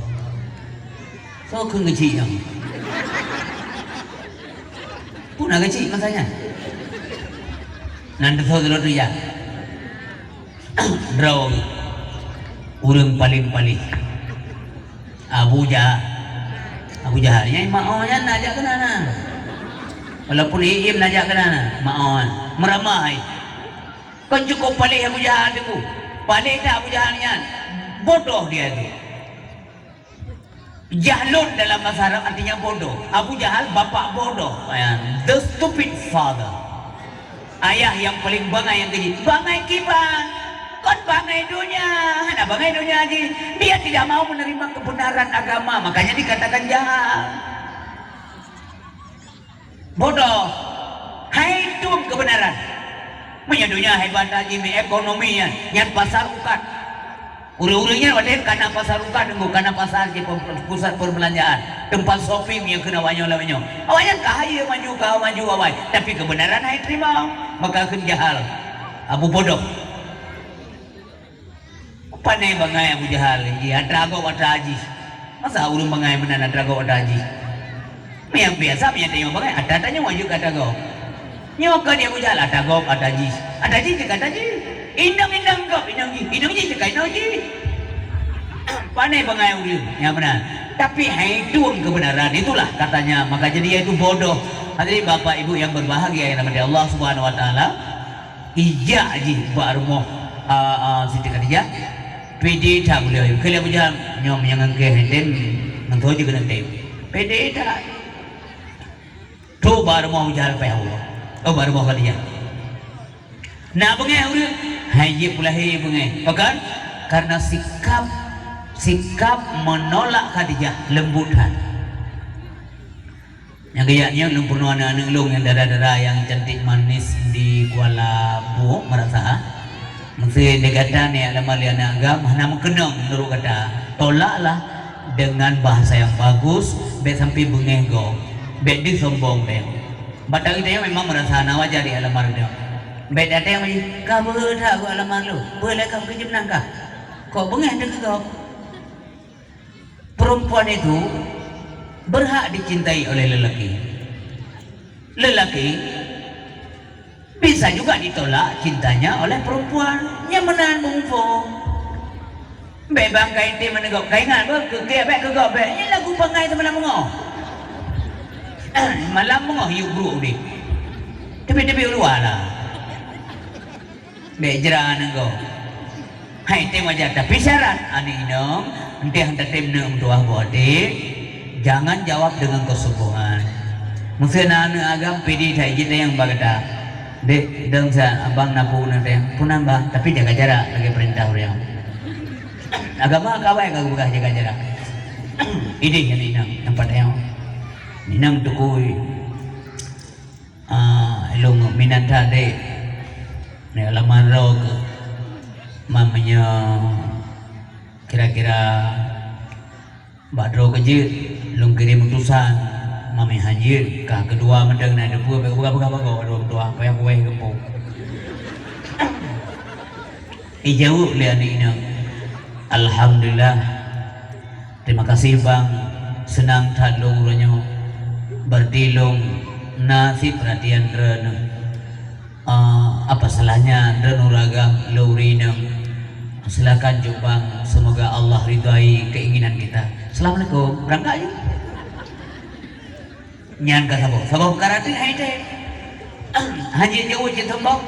Soe kheun geuchik nyang? Peue na geuchik masa nyan? Nan teusoe sidroe teujak. Droe ureuëng paleng paléh. Abu Jahal. Abu Jahal. Nyang meu'oh nyan na jak keunan na. Walaupun iém na jak keunan na. Meu'oh nyan. Meuramah hai. Kon cukup paléh Abu Jahal teungku. Paléh that Abu Jahal nyan. Bodoh dia tu. Jahlun dalam bahasa Arab artinya bodoh. Abu Jahal bapak bodoh. Ya, the stupid father. Ayah yang paling bangai yang keji. Bangai kiban. Kon bangai dunia. Hana bangai dunia ji. Dia tidak mau menerima kebenaran agama. Makanya dikatakan jahal. Bodoh. Hai tueng kebenaran. Meunyoe donya hebat that jih, ekonomi nyan, nyan pasar ukat. Ureuëng-ureuëng nyan watèe kana pasar ukat, nunggu kana pasar jih pem-, pusat perbelanjaan, tempat shopping nyang keuneuk awak nyoe lawét nyoe. Awak nyan ka hayeue maju, ka maju awai, tapi kebenaran hai teurimong, maka kheun jahal. Abu bodoh. Pane bangai Abu Jahal, jih atra gob atra jih. Masa ureuëng bangai meunan atra gob atra jih? Nyang biasa meunyo tanyoe bangai, atra tanyoe jeuet keu atra gob. Nyoe ka di Abu Jahal, atra gob atra jih. Atra jih jeuet keu atra jih. Inong-inong gob inong jih, inong jih jeuet keu inong jih. Pane bangai ureuëng, nyang meunan. Tapi hai tueng kebenaran, itulah katanya. Maka jadi yaitu bodoh. Hadirin bapak ibu yang berbahagia yang dirahmati Allah Subhanahu wa taala. Ijak jih bak rumoh, a, a, Siti Khadijah. Pede that beliau. Keu lheueh Abu Jahal, nyoe nyang ngangkée henteng, ngon toh jih keuneuk tem. Pede that. Trok bak rumoh Abu Jahal payah Allah. Oh, bak rumoh Khadijah. Na beungéh ureuëng, hai jih peulahé beungéh. Pakon? Karena sikap, sikap menolak Khadijah lembut that. Nyang keuyak nyoe lôn peurunoe aneuk-aneuk lôn nyang dara-dara nyang cantik manis di Kuala Buk, meurasa. Meusé lé gata nyak lamar lé aneuk agam hana meukeunong meunurot gata, tolaklah dengan bahasa nyang bagus, bèk sampoe beungéh gob, bèk deuh sombong bèk. Bak taeu tanyoe memang meurasa hana wajar di lamar nyoe. Bèk datang lagi, "Ka beuhe that geulamar lôn, peue lé ka keu jeuem nang kah?" Kok beungéh deuh keu gob? Perempuan itu berhak dicintai oleh lelaki. Lelaki bisa juga ditolak cintanya oleh perempuan. Nyan meunan bungkôh. Bèk bang ka inté meunegok, ka ingat beuh, keu kèe bèk, keu gob bèk. Nyan lagu bangai seumalam beungoh. Malam beungoh yue brôk udép. Teubiet-teubiet u luwa lah. Bèk jra aneuk gob. Hai, tem wajar, tapi syarat aneuk inong, enteuk han tatem neuk meutuah boh até, jangan jawab dengan kesombongan. Meusé na aneuk agam pidie that jitanyong bak gata, "Dek, dong sa abang na peue neutanyong?" "Peue nan bang, tapi jaga jarak lagèe peurintah ureueng." Agama ka awai ka geupeugah jaga jarak. Idéh aneuk inong, teumpat tanyong. Inong tukui. Ah, ilôn meuminat that dek. Nyoe lamar droe keuh. Man meunyoe kira-kira bak droe keuh jeuet, lôn kirém utosan. Man meunyoe han jeuet, ka keudua mantong na teupeue, bèk peugah-peugah bagoe droe meutuah, payah kuwèh geupông. Ijaweueb lé aneuk inong, "Alhamdulillah. Terima kasih, Bang. Seunang that lôn uroe nyoe. Berarti lôn na cit peuratian droeneuh. Ah, apa salahnya droeneuh ureueng agam, lôn ureueng inong? Silakan jok, Bang. Semoga Allah ridhai keinginan kita." "Assalamualaikum." Beurangkat ju. Nyan ka saboh. Saboh peukara teuh hai teuh. Han jeuet jaweueb cit sombong.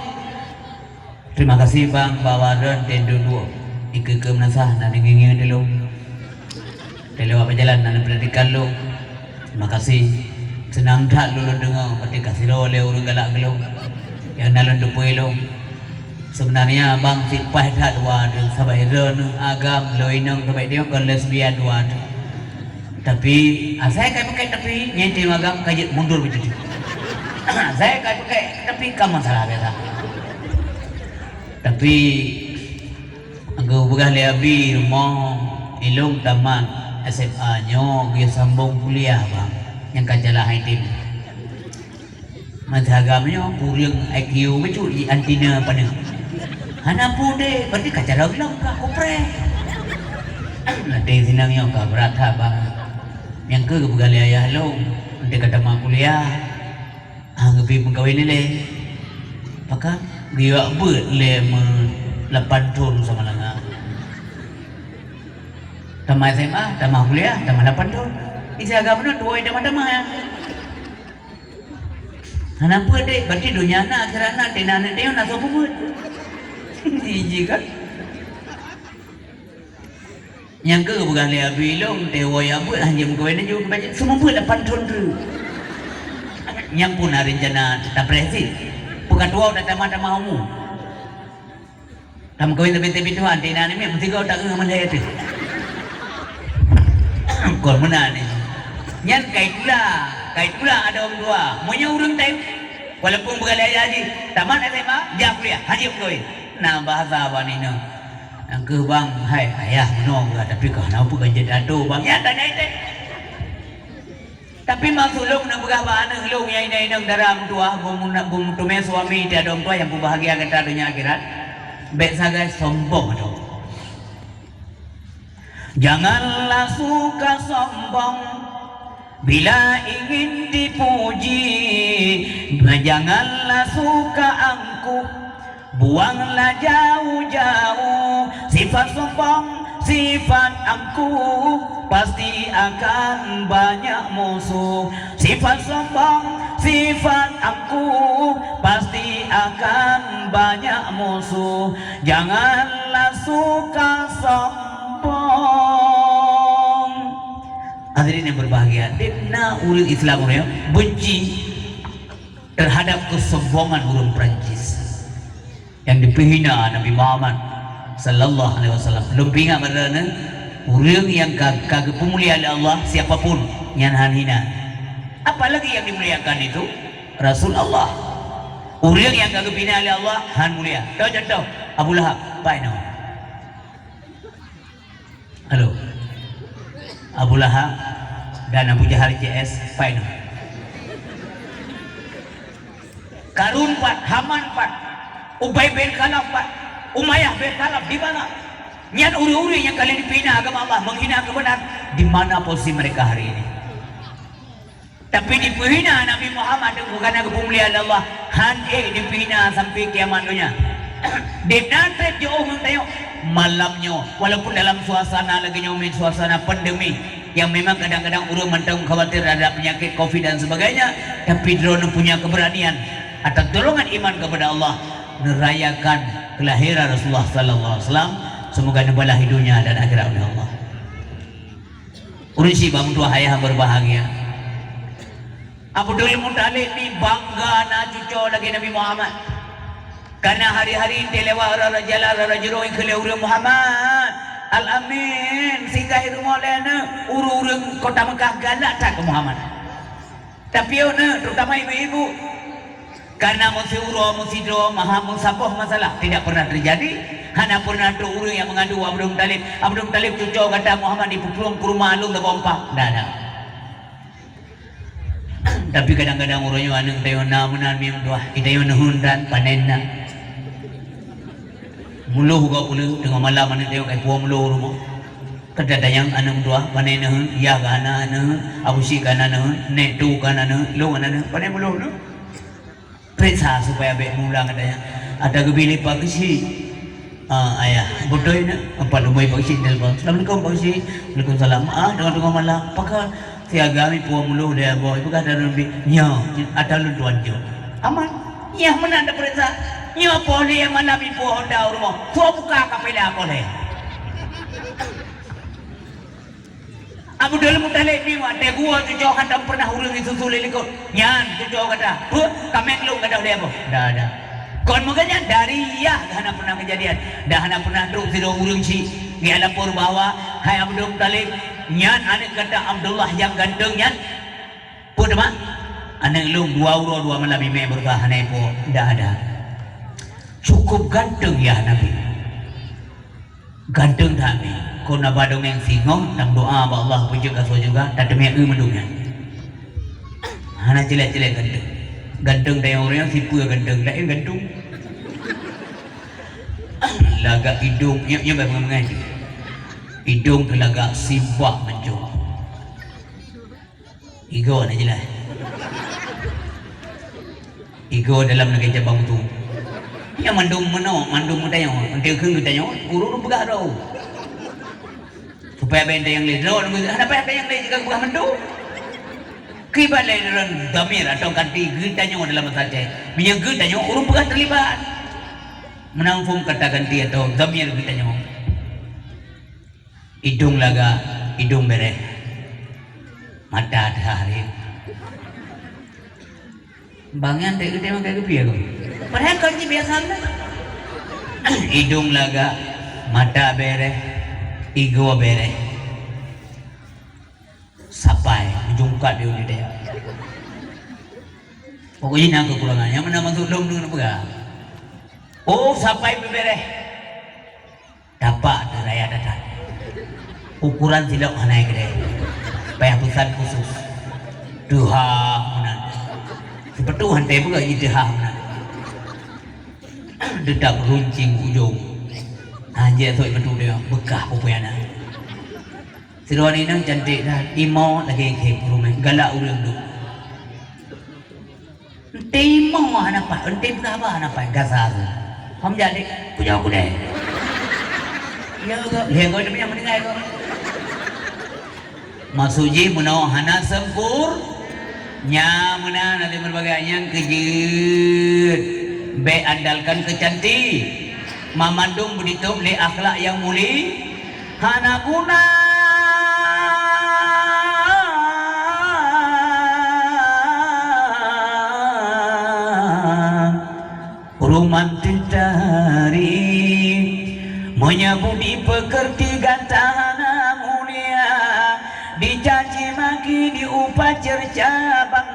"Terima kasih, Bang, bahwa droen tem duek-duek ikeue-keue meunasah na neungieng-ngieng lôn. Teuh lewat bak jalan na neupeuratikan lôn. Terima kasih. Seunang that lôn, lôn deungoe, berarti ka sidroe lé ureueng galak keu lôn nyang na lôn teupeue lôn. Seubeunarnya abang cit paih that dua teuh, sabab droeneuh agam lôn inong sabab droe kon lesbian dua teuh. Tapi asai ka pakai tapi, nyan tem agam ka jeuet mundur beujeuet. Asai ka pakai tapi ka masalah biasa." Tapi geupeugah lé abi rumoh ilôn tamat S M A nyoe geusambong kuliah, Bang. Nyang ka jalan hai tem. Masa agam nyoe ureueng I Q bacut, antina paneuk. Hana peue deh, berarti ka cara lom ka kupreh. Até sinang nyoe ka brat that, Bang. Nyang keu geupeugah lé ayah lôn, enteuk ka tamat kuliah, han geubri meukawen ilèe. Pakon geuyue beuet lé meu lapan thon sama langa. Tamat S M A, tamat kuliah, tamat lapan thon. Isi agam nyoe tuwoe tamah-tamah nyan. Hana peue deh, berarti donya na, akhirat na, tina aneuk tanyoe na soe peubuet. Jijik kan? Nyang keu geupeugah lé abi lôn, teuh woe ya buet, han jeuet meukawen laju, seumeubeuet lapan thon treuk. Nyang pun na reuncana tapreh cit. Peukatuwoe tatamah-tamah umu. Tameukawen teubiet-teubiet tuha, anté na aneuk miet meusigoe taeu ngon mandai ateueh. Kon meunan nyoe. Nyan kai tula, kai tula adoe meutuah. Meunyoe ureueng tem, walaupun beuralée ayah jih, tamat S M A, jak kuliah, han jeuet meukawen. Na bahasa bak ninoe. Nyang keuh bang, hai ayah meunoe geuh, tapi kah na peue ka jeuet atô bang. Nyan tanyong teuh. Tapi maksud lôn neupeugah bak aneuk lôn nyang inong-inong dara meutuah, beumeuteumé suami teuh adoe meutuah nyang peubahgia gata donya akhirat, bék sagai sombong adoe. Janganlah suka sombong bila ingin dipuji, janganlah suka angkuh Buanglah jauh-jauh sifat sombong, sifat angkuh, pasti akan banyak musuh. Sifat sombong, sifat angkuh, pasti akan banyak musuh. Janganlah suka sombong. Hadirin yang berbahagia, di mana ureueng Islam ureueng benci terhadap kesombongan ureueng Perancis yang dipeuhina Nabi Muhammad sallallahu alaihi wasallam. Lôn peuingat bak droeneuh, ureueng nyang ka, ka geupeumulia lé Allah, siapa pun, nyan han hina. Apalagi yang dimuliakan itu Rasul Allah. Ureuëng nyang ka geupina lé Allah han mulia. Toh contoh, Abu Lahab, pai nyoe. Halo. Abu Lahab dan Abu Jahal C S, pai nyoe. Karun pat, Haman pat, Ubay bin Khalaf pat, Umayyah bin Khalaf di mana? Nyan ureuëng-ureuëng nyang ka lheueh dipina agama Allah, menghina kebenaran, di mana posisi mereka hari ini? Tapi dipeuhina Nabi Muhammad teungku, karena geupeumulia lé Allah, han ék dipeuhina sampai kiamat donya. Di nan treb jiôh ngon tanyoe malam nyoe, walaupun dalam suasana lagée nyoe, suasana pandemi, yang memang kadang-kadang ureuëng mantong khawatir terhadap penyakit covid dan sebagainya, tapi droeneuh punya keberanian atas dorongan iman kepada Allah, merayakan kelahiran Rasulullah sallallahu alaihi wasallam. Semoga neubalah di dunia dan akhirat oleh Allah. Ureuëng syiek bak meutuah ayah berbahagia. Abdul Muthalib ni bangga na cuco lagée Nabi Muhammad. Karena hari-hari teuh lewat rara jalan, rara jurông, ikheun lé ureuëng, "Muhammad Al-Amin, singgah i rumoh lé neuh." Ureuëng-ureuëng kota Mekah galak that keu Muhammad. Tapi oh neuh, terutama ibu-ibu. Karena meusiuroe, meusidroe, maha meusaboh masalah tidak pernah terjadi. Hana pernah trok ureuëng nyang mengadu Abdul Muthalib, "Abdul Muthalib, cuco gata Muhammad dipeuplueng keu rumoh lôn, tabôh empah." Ndak, ndak. Tapi kadang-kadang uroe nyoe aneuk tanyoe na meunan miyueb tuah, i tanyoe neuheun dan panen na. Muloh gob uleue, teungoh malam aneuk tanyoe ka ipuwoe muloh u rumoh. Ka tatanyong aneuk tuah, panen neuheun, yah ka hana neuheun, abu syik ka hana neuheun, nek tu ka hana neuheun, lôn ka hana neuheun, panen muloh tu. Peuriksa supaya bék meuulang, katanya. Ata geubi lé Pak Geuchik. Ah, ayah, beutôi na? Empat luboi Pak Geuchik telepon. "Assalamualaikum, Pak Geuchik." "Waalaikumsalam." "Ah, deungoe-deungoe malam. Pakon siaga mi puwoe muloh lé abon? Ipeugah ata lôn bi." "Nyoe, ata lôn tuan jok." "Aman." Nyan meunan tapeuriksa. Nyoe poh lhèe malam mi puwoe honda u rumoh. Soe buka kapéla poh lhèe? Abdul Muthalib ni watèe geuwoe cuco hantom pernah ureueng jisusu lé likot. Nyan cuco gata. Peue? Kaméng lôn gadôh lé boh? Dah, dah. Kon meukeunyan dari yah dah hana pernah keujadian. Dah hana pernah trok sidroe ureueng chik geulapor bahwa, "Hai Abdul Muthalib, nyan aneuk gata Abdullah nyang ganteng nyan." Peue teuma? Aneuk lôn dua uroe dua malam imè beureukat hana ipo. Dah, dah. Cukup ganteng yah Nabi. Ganteng that mi. Kon na ba dongeng singoh, lam doa bak Allah peujeuet asoe syeuruga, tateumé eu mandum nyan. Hana ceulék-ceulék ganteng. Ganteng tanyoe ureueng sipeue ganteng, laén ganteng. Lagak idong, nyoe, nyoe bak peungai-peungai. Idong teulagak sibak mancong. Igoe na jeulaih. Igoe dalam lagèe cabang tu. Nyan mandum meunoe, mandum meutanyoe. Enteuk kheun geutanyoe, ureueng peugah droe. Supaya bèk tanyong lé droe, hana payah tanyong lé, jika peugah mandum. Kiban lé droe dhamir atau ganti geutanyoe dalam bahasa Aceh. Meunyoe geutanyoe, ureueng peugah teulibat. Meunan phôn kata ganti atau dhamir geutanyoe. Idong lagak, idong bèrèh, mata teuhah rhét. Bang nyan teuh geutanyoe ka geupiôh kon. Padahai kon jih biasa na. Idong lagak, mata bèrèh, igoe bèrèh. Sapai, meujungkat di uneue dayah. Pokoknya na keukurangan. Nyang meunan maksud lôn deungon peugah. Oh, sapai beubèrèh. Tapak teuh raya that-that. Ukuran silop hana keudeh. Payah peusan khusus. Teuhah meunan. Sipeutu han teupeugah jih teuhah meunan. Teutap runcing ujong. Hanjeuet sot beutôi dia beukah peue-peue na. Sidroe inong cantik that, imoe lagèe khém ureueng, galak ureueng duek. Enteuk imoe hana pat, enteuk peugah haba hana pat, gasa tu. Hom jadi, pujoe keudè. Ya, lhèe goe teumanyong meuninggai goe. Maksud jih meunoe hana sempur-, Nyan meunan, até meureubagai nyang keujeuet. Bèk andalkan keu cantik. Mamandum beuditôb lé akhlak nyang muli, hana guna. Romantis tari, meunyoe budi peukeurti gata hana mulia, dicaci maki, diupat ceurca, bang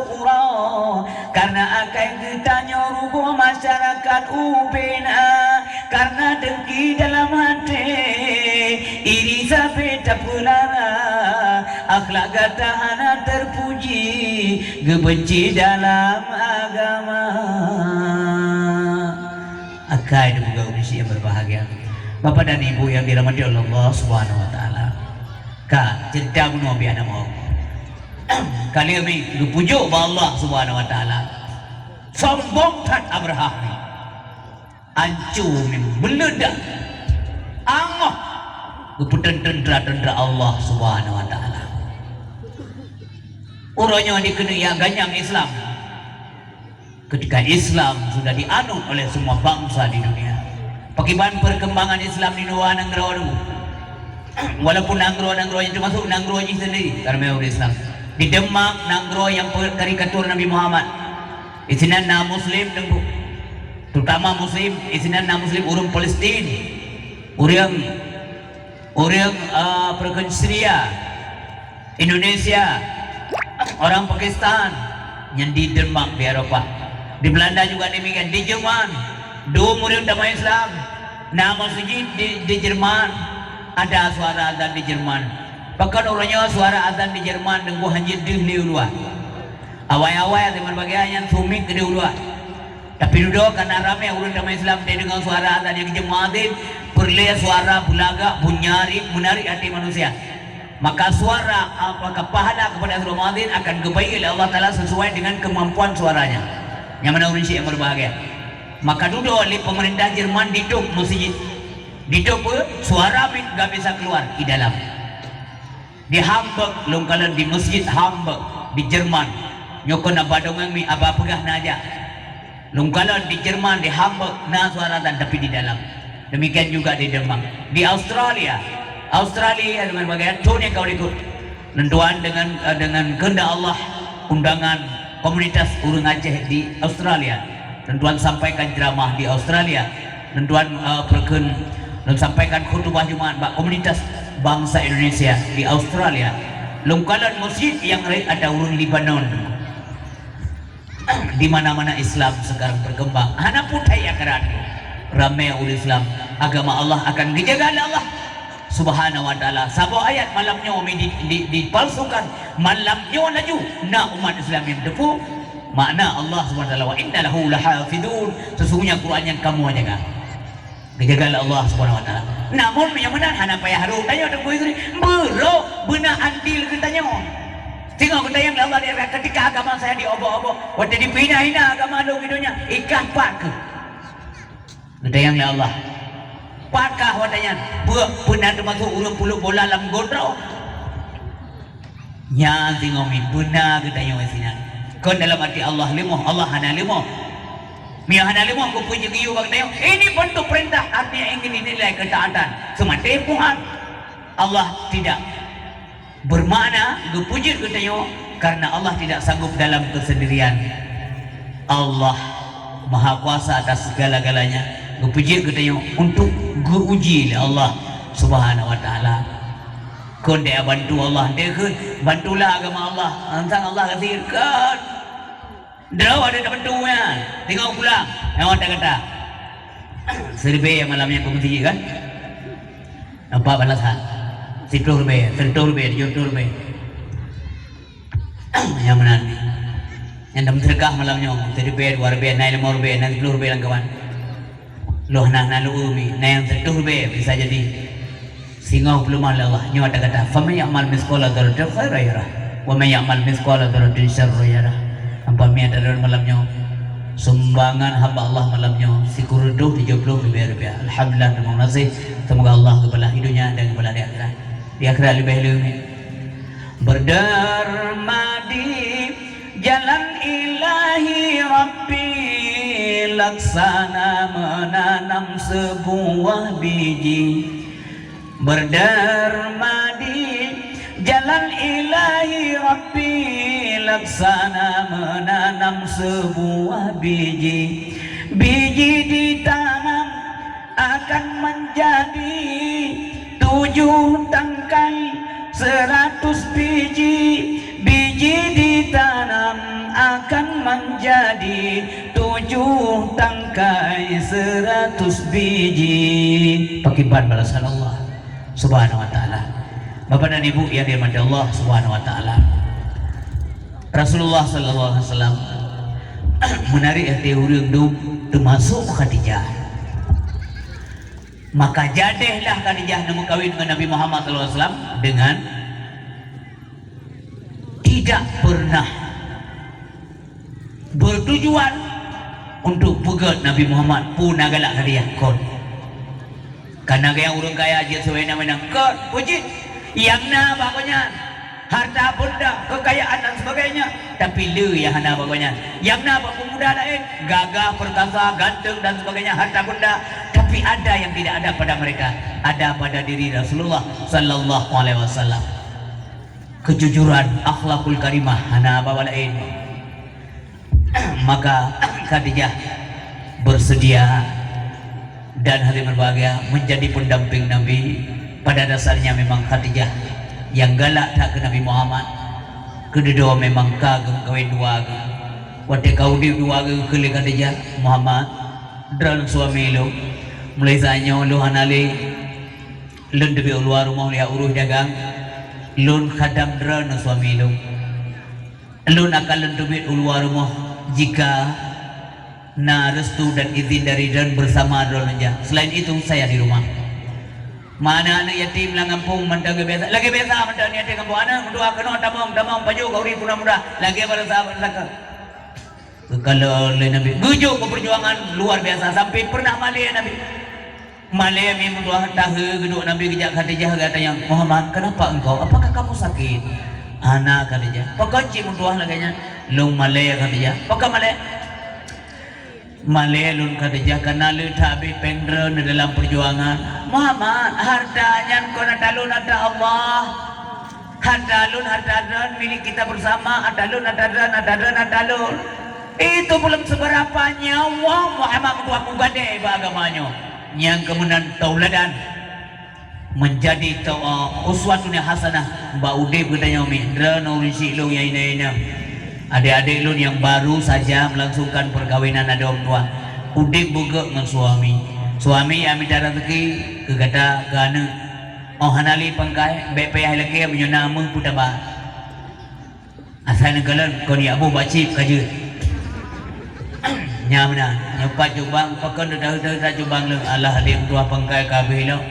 uroe, karena akai geutanyoe rugoe masyarakat ubena, karena dengki dalam até, iri sabe tapeulara, akhlak gata hana terpuji, geubenci dalam agama. Akai dan juga ureueng syik yang berbahagia, Bapak dan Ibu yang dirahmati oleh Allah Subhanahu wa Taala. Ka cerita bunoe biar nama. Kali ini geupujuk bak Allah Subhanahu wa Taala. Sombong that Abrahah ni. Ancu ni meuledak. Angoh geupeuteunteu teuntera Allah Subhanahu wa Taala. Uroe nyoe dikeuneuk ya ganyang Islam. Ketika Islam sudah dianut oleh semua bangsa di dunia, pakiban perkembangan Islam di luwa nanggroe tu? Walaupun nanggroe-nanggroe nyan termasuk nanggroe jih sendiri, karena ureueng Islam. Di Denmark, nanggroe yang pe-, karikatur Nabi Muhammad. Isinan na Muslim, teungku. Terutama Muslim, isinan na Muslim ureueng Palestin, ureueng Ureueng, eh, peureukeuen Syria, Indonesia, orang Pakistan, nyan di Denmark, di Eropa. Di Belanda juga demikian, di Jerman, dum ureueng agama Islam, na meuseujid di, di Jerman, ada suara azan di Jerman. Pakon uroe nyoe suara azan di Jerman teungku hanjeuet deuh lé u luwa. Awai-awai teuma bagi nyan sumiet keudeh u luwa. Tapi dudoe karena ramé ureueng agama Islam teudeungoe suara azan nyang jeuet muazin, peureulée suara beulagak, bunyarit, menarik hati manusia. Maka suara, maka pahala kepada seorang muazin akan geubri oleh Allah Taala sesuai dengan kemampuan suaranya. Nyang mana ureueng syik yang berbahagia. Maka dudoe lé pemerintah Jerman ditôp meuseujid. Ditôp peue? Suara mi-, gak bisa keluar di dalam. Di Hamburg, lôn kalon di Masjid Hamburg, di Jerman. Nyoe kon aba dongeng mi, aba peugah na jak. Lôn kalon di Jerman, di Hamburg, na suara azan tapi di dalam. Demikian juga di Denmark. Di Australia, Australia dengan bagian tu ni kau ikut. Nentuan dengan, eh, dengan kehendak Allah, undangan komunitas ureueng Aceh di Australia. Lôn tuan sampaikan ceramah di Australia. Lôn tuan, eh, peureukeuen, lôn sampaikan khutubah Jumat bak komunitas bangsa Indonesia di Australia. Lôn kalon meuseujid nyang rayeuk ada ureueng Lebanon. Di mana-mana Islam sekarang berkembang. Hana putai akaran. Ramé ureueng Islam. Agama Allah akan geujaga lé Allah Subhanahu wa Taala. Saboh ayat malam nyoe mi di, di, dipalsukan. Malam nyoe laju na umat Islam nyang teupeu makna Allah Subhanahu wa Taala, "Wa inna lahu lahafizun." Sesungguhnya Quran nyang kamoe jaga. Geujaga lé Allah Subhanahu wa Taala. Namun meunyoe meunan hana payah rhot tanyoe teungku istri. Beurôh beuna andil geutanyoe. Singoh geutanyong lé Allah di akhirat, ketika agama saya diobok-obok, watée dipeuhina-hina agama lôn di donya, ikah pat keuh? Geutanyong lé Allah. Pat kah watée nyan? Peue, peue na teumasok ureuëng puluk bola lam got droe? Nyan singoh mi beuna geutanyong sinan. Kon dalam até Allah leumoh, Allah hana leumoh. Meunyoe hana leumoh, geupeujeuet geuyue bak geutanyong, ini bentuk perintah, artinya ingin dinilai ketaatan. Seumaté Tuhan. Allah tidak. Bermakna geupeujeuet geutanyoe karena Allah tidak sanggup dalam kesendirian. Allah Maha Kuasa atas segala-galanya. Geupeujeuet geutanyoe untuk geuuji lé Allah Subhanahu wa Taala. Kon deuh bantu Allah, deuh kheun, bantulah agama Allah. Tantang Allah gasien, kon. Droe ada tabantu nyan, teungoh pulang, nyoe ata gata. Siribèe malam nyan keu meuseujid kan? Nampak balasan. Siploh ribèe, siratoh ribèe, tujoh ploh ribèe. Nyang meunan. Nyang dam seudeukah malam nyoe, siribèe, dua ribèe, na lima ribèe, na siploh ribèe lam kawan. Loh na, na lheueh mi, na nyang siratoh ribèe bisa jadi. Singoh peuleumah lé Allah, nyoe ata gata, "Faman ya'mal mitsqala dzarratin khairan yarah, wa man ya'mal mitsqala dzarratin syarran yarah." Apa mi ata dalam malam nyoe? Sumbangan hamba Allah malam nyoe, sikureueng reutoh tujoh ploh ribèe rupiah. Alhamdulillah, terima kasih. Semoga Allah geubalah di dunia dan geubalah di akhirat. Di akhirat leubeh leueh. Berderma di jalan Ilahi Rabbi, laksana menanam sebuah biji. Berderma di jalan Ilahi Rabbi, laksana menanam sebuah biji. Biji ditanam akan menjadi tujuh tangkai, seratus biji. Biji ditanam Akan menjadi tujuh tangkai seratus biji. Pakiban balasan Allah Subhanahu wa Ta'ala. Bapak dan Ibu yang dirahmati Allah Subhanahu wa Ta'ala, Rasulullah sallallahu alaihi wasallam menarik hati ureuëng dum, termasuk Khadijah. Maka jadehlah Khadijah neumeukawen ngon Nabi Muhammad sallallahu alaihi wasallam dengan tidak pernah bertujuan untuk peugét Nabi Muhammad peue na galak Khadijah, kon. Kana gaya ureuëng kaya jeuet siwéna-wéna, kon, peue jeuet. Nyang na bak gobnyan harta benda, kekayaan dan sebagainya, tapi le nyang hana bak gobnyan. Nyang na bak pemuda laén, gagah, perkasa, ganteng dan sebagainya, harta benda, tapi ada yang tidak ada pada mereka, ada pada diri Rasulullah sallallahu alaihi wasallam. Kejujuran, akhlakul karimah, hana bak laén. Maka Khadijah bersedia dan hadirin berbahagia menjadi pendamping Nabi. Pada dasarnya memang Khadijah nyang galak that keu Nabi Muhammad. Keudua memang ka geumeukawen dua geuh. Watée ka udeb dua geuh keu lé Khadijah, "Muhammad, droeneuh suami lôn. Mulai saat nyoe lôn hana lé lôn teubiet u luwa rumoh lé urus dagang. Lôn khadam droeneuh suami lôn." Lôn akan lôn teubiet u luwa rumoh jika na restu dan izin dari droen bersama droen lôn jak. Selain itu, saya di rumah. Mana aneuk yatim lam gampông mantong lagée biasa, lagée biasa mantong aneuk yatim gampông. Aneuk meutuah keunoe tamong, tamong pajoh keu ureuëng puna muda, lagée bak rasa bak saka. Geukalon lé Nabi, geujok keu peujuangan luar biasa sampai pernah malée Nabi. Malée mi meutuah tahe geuduek Nabi geujak Khadijah geutanyong, "Muhammad, kenapa engkau? Apakah kamu sakit?" "Hana, Khadijah." "Pakon cit meutuah lagée nyan?" "Lôn malée, Khadijah." "Pakon malée?" "Malée lôn, Khadijah, karena le that habéh péng droeneuh dalam perjuangan." "Muhammad, harta nyan kon ata lôn, ata Allah. Harta lôn, harta droen milik kita bersama, ata lôn, ata droen, ata droen, ata lôn." Itu belum seberapa nyawa Muhammad meutuah meugadée bak agama nyoe. Nyang keumeunan tauladan, menjadi tau, eh, uswatun hasanah bak udeb geutanyoe mi. Droeneuh ureuëng syik lôn nyang inong-inong, adek-adek lôn nyang baru saja melangsungkan perkawinan adoe meutuah. Udeb beugét ngon suami. Suami nyang mita rezeki keu gata, keu aneuk. Oh hana lé pangkai, bék payah lakée meunyoe na meuh peutaba. Asai neukalon kon yak boh bak cit ka jeuet. Nyan meunan, nyoe pat cubang, pakon teuta-teuta cubang leuh, alah lé meutuah pangkai ka habéh lom.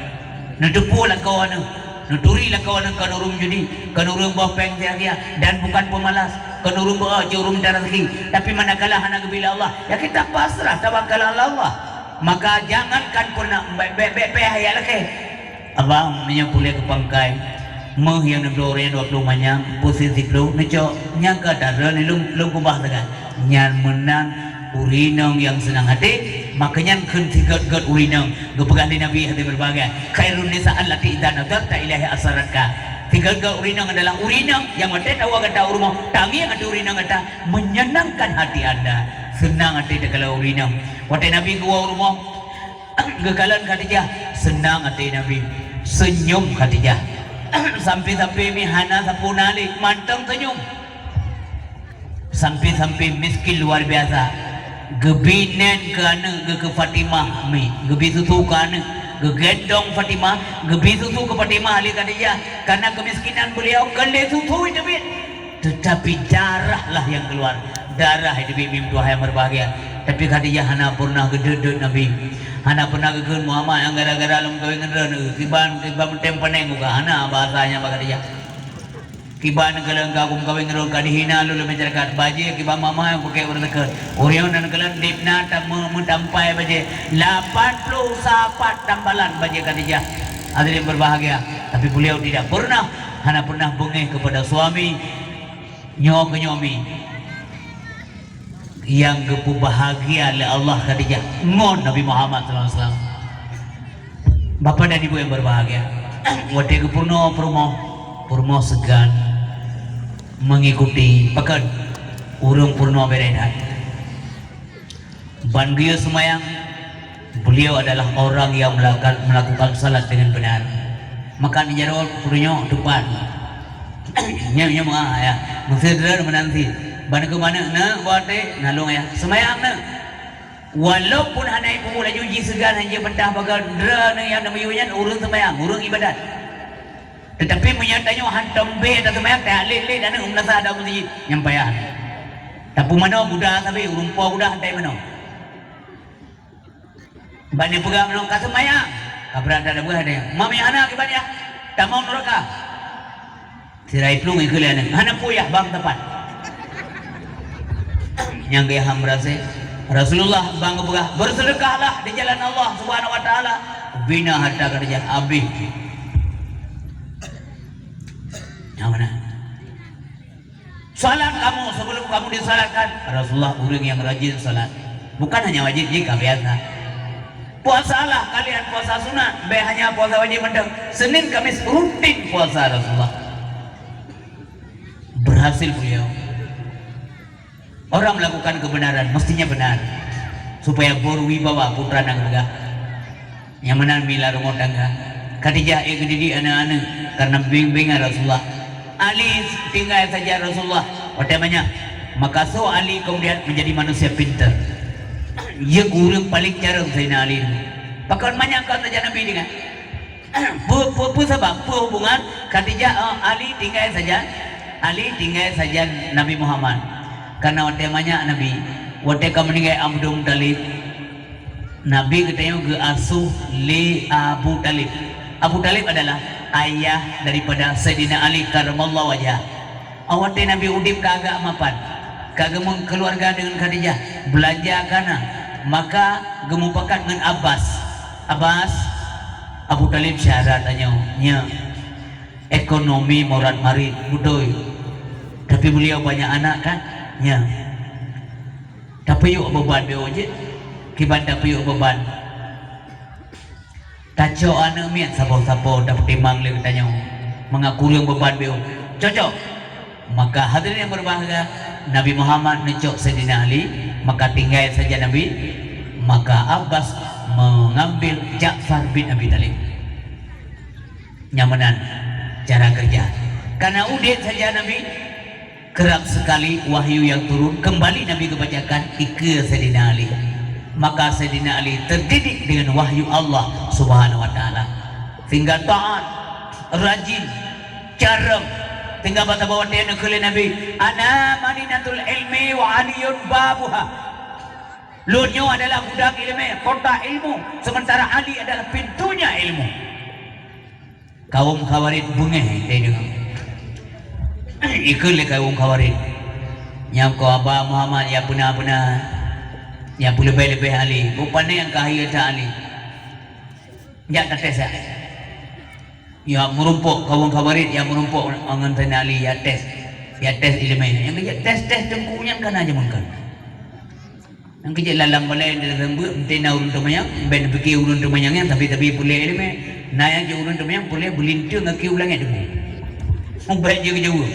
Neuteupeue lakoe aneuk, neuturi lakoe aneuk kon ureuëng judi, kon ureuëng boh péng sia-sia, dan bukan pemalas, kon ureuëng beuet cit ureuëng mita rezeki, tapi manakala hana geubri lé Allah, ya kita pasrah tawakal ala Allah. Maka jangankan pernah bék-bék-bék payah yak lakée. Abang, meunyoe puléh keu pangkai, meuh nyang neubloe ureuëng dua ploh manyam, puséng siploh, neucok, nyang ka tadroe lôn, lôn keubah sagai. Nyan meunan ureuëng inong nyang seunang até, maka nyan kheun sigét-gét ureuëng inong. Geupeugah lé Nabi hadirin berbahagia, "Khairun nisa allati idza nazarta ilaiha sarratka." Sigét-gét ureuëng inong adalah ureuëng inong nyang watée tawoe gata u rumoh, tangieng ateueh ureuëng inong gata, menyenangkan hati anda. Seunang até takalon ureuëng inong. Watée Nabi geuwoe u rumoh, geukalon Khadijah, seunang até Nabi. Seunyum Khadijah. Sampai-sampai mi hana sapeue na lé, mantong seunyum. Sampai-sampai miskin luar biasa. Geubi nén keu aneuk geuh keu Fatimah mi, geubi susu keu aneuk, geugendong Fatimah, geubi susu keu Fatimah lé Khadijah. Karena keumiskinan beliau, kon lé susu teubiet. Tetapi darahlah yang keluar. Darah nyang teubiet mi meutuah nyang berbahagia. Tapi Khadijah hana pernah geudeuet-deuet Nabi. Hana pernah geukheun, "Muhammad, nyang gara-gara lôn kawin ngon droeneuh, kiban, kiban meutem paneng uka." Hana bahasa nyan bak Khadijah. "Kiban keu lôn ka kawin ngon droeneuh ka dihina lôn lé masyarakat. Bajée kiban mama nyang peuke ureuëng teukeuen." Ureuëng nyan keu lôn dipna ta-, meu-, meutampai bajée. Lapan ploh sapat tambalan bajée Khadijah. Hadirin berbahagia. Tapi beliau tidak pernah, hana pernah beungéh kepada suami. Nyoe keuh nyoe mi nyang geupeubahagia lé Allah Khadijah ngon Nabi Muhammad sallallahu alaihi wasallam. Bapak dan Ibu yang berbahagia, watée geupeurunoe peurumoh, peurumoh seugan mengikuti pakon ureuëng peurunoe beureukat. Ban geuyue seumayang, beliau adalah orang yang melakukan, melakukan salat dengan benar. Maka di jaroe peurunoe teumpat. Nyoe, nyoe meuah, ya. Meuseudeura meunan cit. Ban keu manök na, buat deh, nalong ayah. Seumayang na. Walaupun hana ibu laju jih seugan, hana jih peutah bagaih droeneuh nyang neumiyueb nyan, ureuëng seumayang, ureuëng ibadat. Teutapi meunyoe tanyoe hantom beh ata seumayang, taklét-lét aneuëk meunasah ada meuseujid nyang payah. Tapeumanoe guda sabe, ureuëng po guda hantai manoe. Ban neupeugah meunyoe ka seumayang, ka brat that deuh ada. Mami hana kiban yah, tamong nuraka. Sirai plueng ikeu lé aneuëk, hana peue yah bang teumpat. Nyang geuham rasé, Rasulullah bang geupeugah, "Bersedekahlah di jalan Allah Subhanahu wa Taala." Bina harta Khadijah habéh. Nyang mana? Salat kamu sebelum kamu disalatkan. Rasulullah ureuëng nyang rajin salat. Bukan hanya wajib, jika biasa. Puasalah kalian puasa sunat, bèk hanya puasa wajib mantong. Senin Kamis rutin puasa Rasulullah. Berhasil beliau. Orang melakukan kebenaran mestinya benar, supaya berwibawa putra nan geupeugah. Nyang meunan mila rumoh tangga. Khadijah ék geudidik aneuëk-aneuëk karena bimbingan Rasulullah. Ali tinggai saja Rasulullah, watée manyak. Maka soe Ali kemudian menjadi manusia pintar. Ia ureuëng paling carông Saidina Ali. Pakon manyak kon saja Nabi dengan. Peue, peue, peue sabab, peue hubungan Khadijah, eh, Ali tinggai saja, Ali tinggai saja Nabi Muhammad. Karena watée manyak Nabi, watée ka meuninggai Abdul Muttalib, Nabi geutanyoe geuasoh lé Abu Thalib. Abu Thalib adalah ayah daripada Saidina Ali karramallahu wajhah. Watée Nabi udeb ka agak mapan, ka geumeung keuluwarga deungon Khadijah, beulanja ka na, maka geumupakat ngon Abbas. Abbas, Abu Thalib syarat tanyoe, nyo. Ekonomi morat marit, beutôi. Tapi beuliau banyak anak kan? Nyo. Tapeuyok beuban beu jeuet, kiban tapeuyok beuban. Tacok aneuëk miet saboh-saboh tapeutimang lé geutanyoe, mangat kureueng beuban beu. Cocok. Maka hadirin yang berbahagia, Nabi Muhammad neucok Saidina Ali, maka tinggai saja Nabi, maka Abbas mengambil Ja'far bin Abi Thalib. Nyang meunan cara kerja. Karena udeb saja Nabi, kerap sekali wahyu yang turun, kembali Nabi geubacakan ikeue Saidina Ali. Maka Saidina Ali terdidik dengan wahyu Allah Subhanahu wa Taala. Sehingga taat, rajin, carông. Sehingga bak saboh watée neukheun lé Nabi, "Ana madinatul ilmi wa Aliyun babuha." Lôn nyoe adalah gudang ileumé, kota ilmu, sementara Ali adalah pintunya ilmu. Kawöm Khawarij beungéh teudeungoe. Ikheun lé kawöm Khawarij. Nyang ko Aba Muhammad ya peuna-peuna, ya peuleubeh-leubeh Ali. Bukon nyang ka hayeu that Ali. Jak tates ya. Ya meurumpok kawöm Khawarij, ya meurumpok ngon Saidina Ali, ya tes. Ya tes ileumé. Nyang geujak tes-tes teungku nyan kana jameun kon. Nyang keujiek lam balai di reumbeuet, meunteue na ureuëng teumanyong, ben pike ureuëng teumanyong nyan, tapi-tapi puléh ileumé. Na nyang jeuet ureuëng teumanyong puléh beulinteung gaki u langét teungku. Mubaét jeuet keu jaweueb.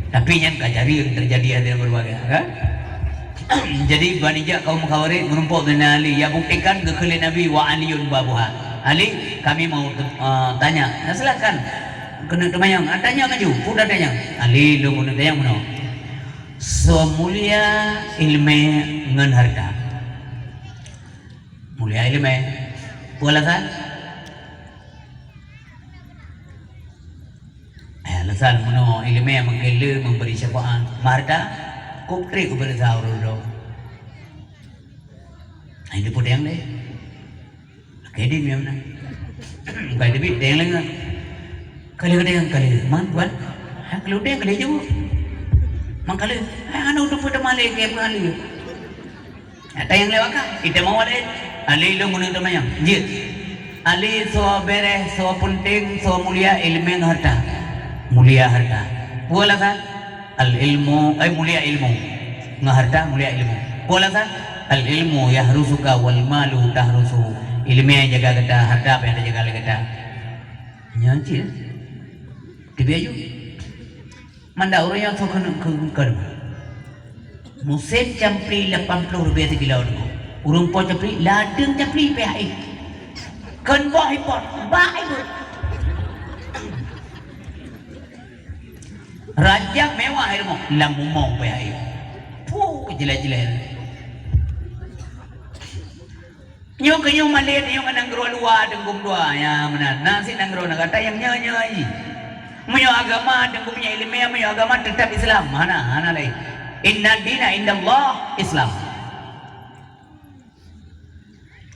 Tapi nyan ka jareueng teujadi ada berbagai, kan? Jadi ban ijak kawöm Khawarij meurumpok dengan Ali, ya buktikan geukheun lé Nabi, "Wa Aliyun babuha." Ali, kami mau, eh, tanya. Nah, silakan. Keuneuk teumanyong. Ah, tanyong laju. Peue tanyong? Ali, lôn keuneuk tanyong meunoe. Soe mulia ileumé ngon hareuta? Mulia ileumé. Peue alasan? Eh, alasan meunoe ileumé meukeuleu memberi syafaat. Hareuta? Kok trek ubé rasa ureuëng droe. Hai, ni peue nyang lé? Lakée deuh meunan. Bukan teubiet, teueng lé ngon. Ka lheueh teueng, ka lheueh. Man, buat. Ha, ka lheueh teueng, ka lheueh jaweueb. Man ka lheueh. Ha, hana uteupeue teuma lé, keu peue lé. Ha, teueng lé waka. Ita mawat laén. Ali lôn meunang teuma nyang. Jeuet. Ali soe beuréh, soe peunteng, soe mulia, ileumé ngon hareuta. Mulia hareuta. Peue alasan? Al-ilmu, ai mulia ilmu. Ngon hareuta mulia ilmu. Peue alasan? Al-ilmu yahrusuka wal malu tahrusuhu. Ileumé jaga gata, hareuta pih jaga lé gata. Nyan cit. Teubiet aju. Mandak ureuëng nyang soe keuneuk keu-, keu-, musém campli lapan ploh rupiah sikilo nyoe. Ureuëng po campli, ladeueng campli pih hai. Kon boh ipot, bah ipot. Rajab mewah ilmu lam umong pih hai. Cilek-cilek. Nyoe keu nyoe malée, nyoe ngon nanggroe luwa teungku dua, ya meunan. Na sit nanggroe na gata nyang nyoe-nyoe jih. Meunyoe agama teungku nyoe ileumèe, meunyoe agama teutap Islam, hana, hana laén. Inna dina indallah Islam.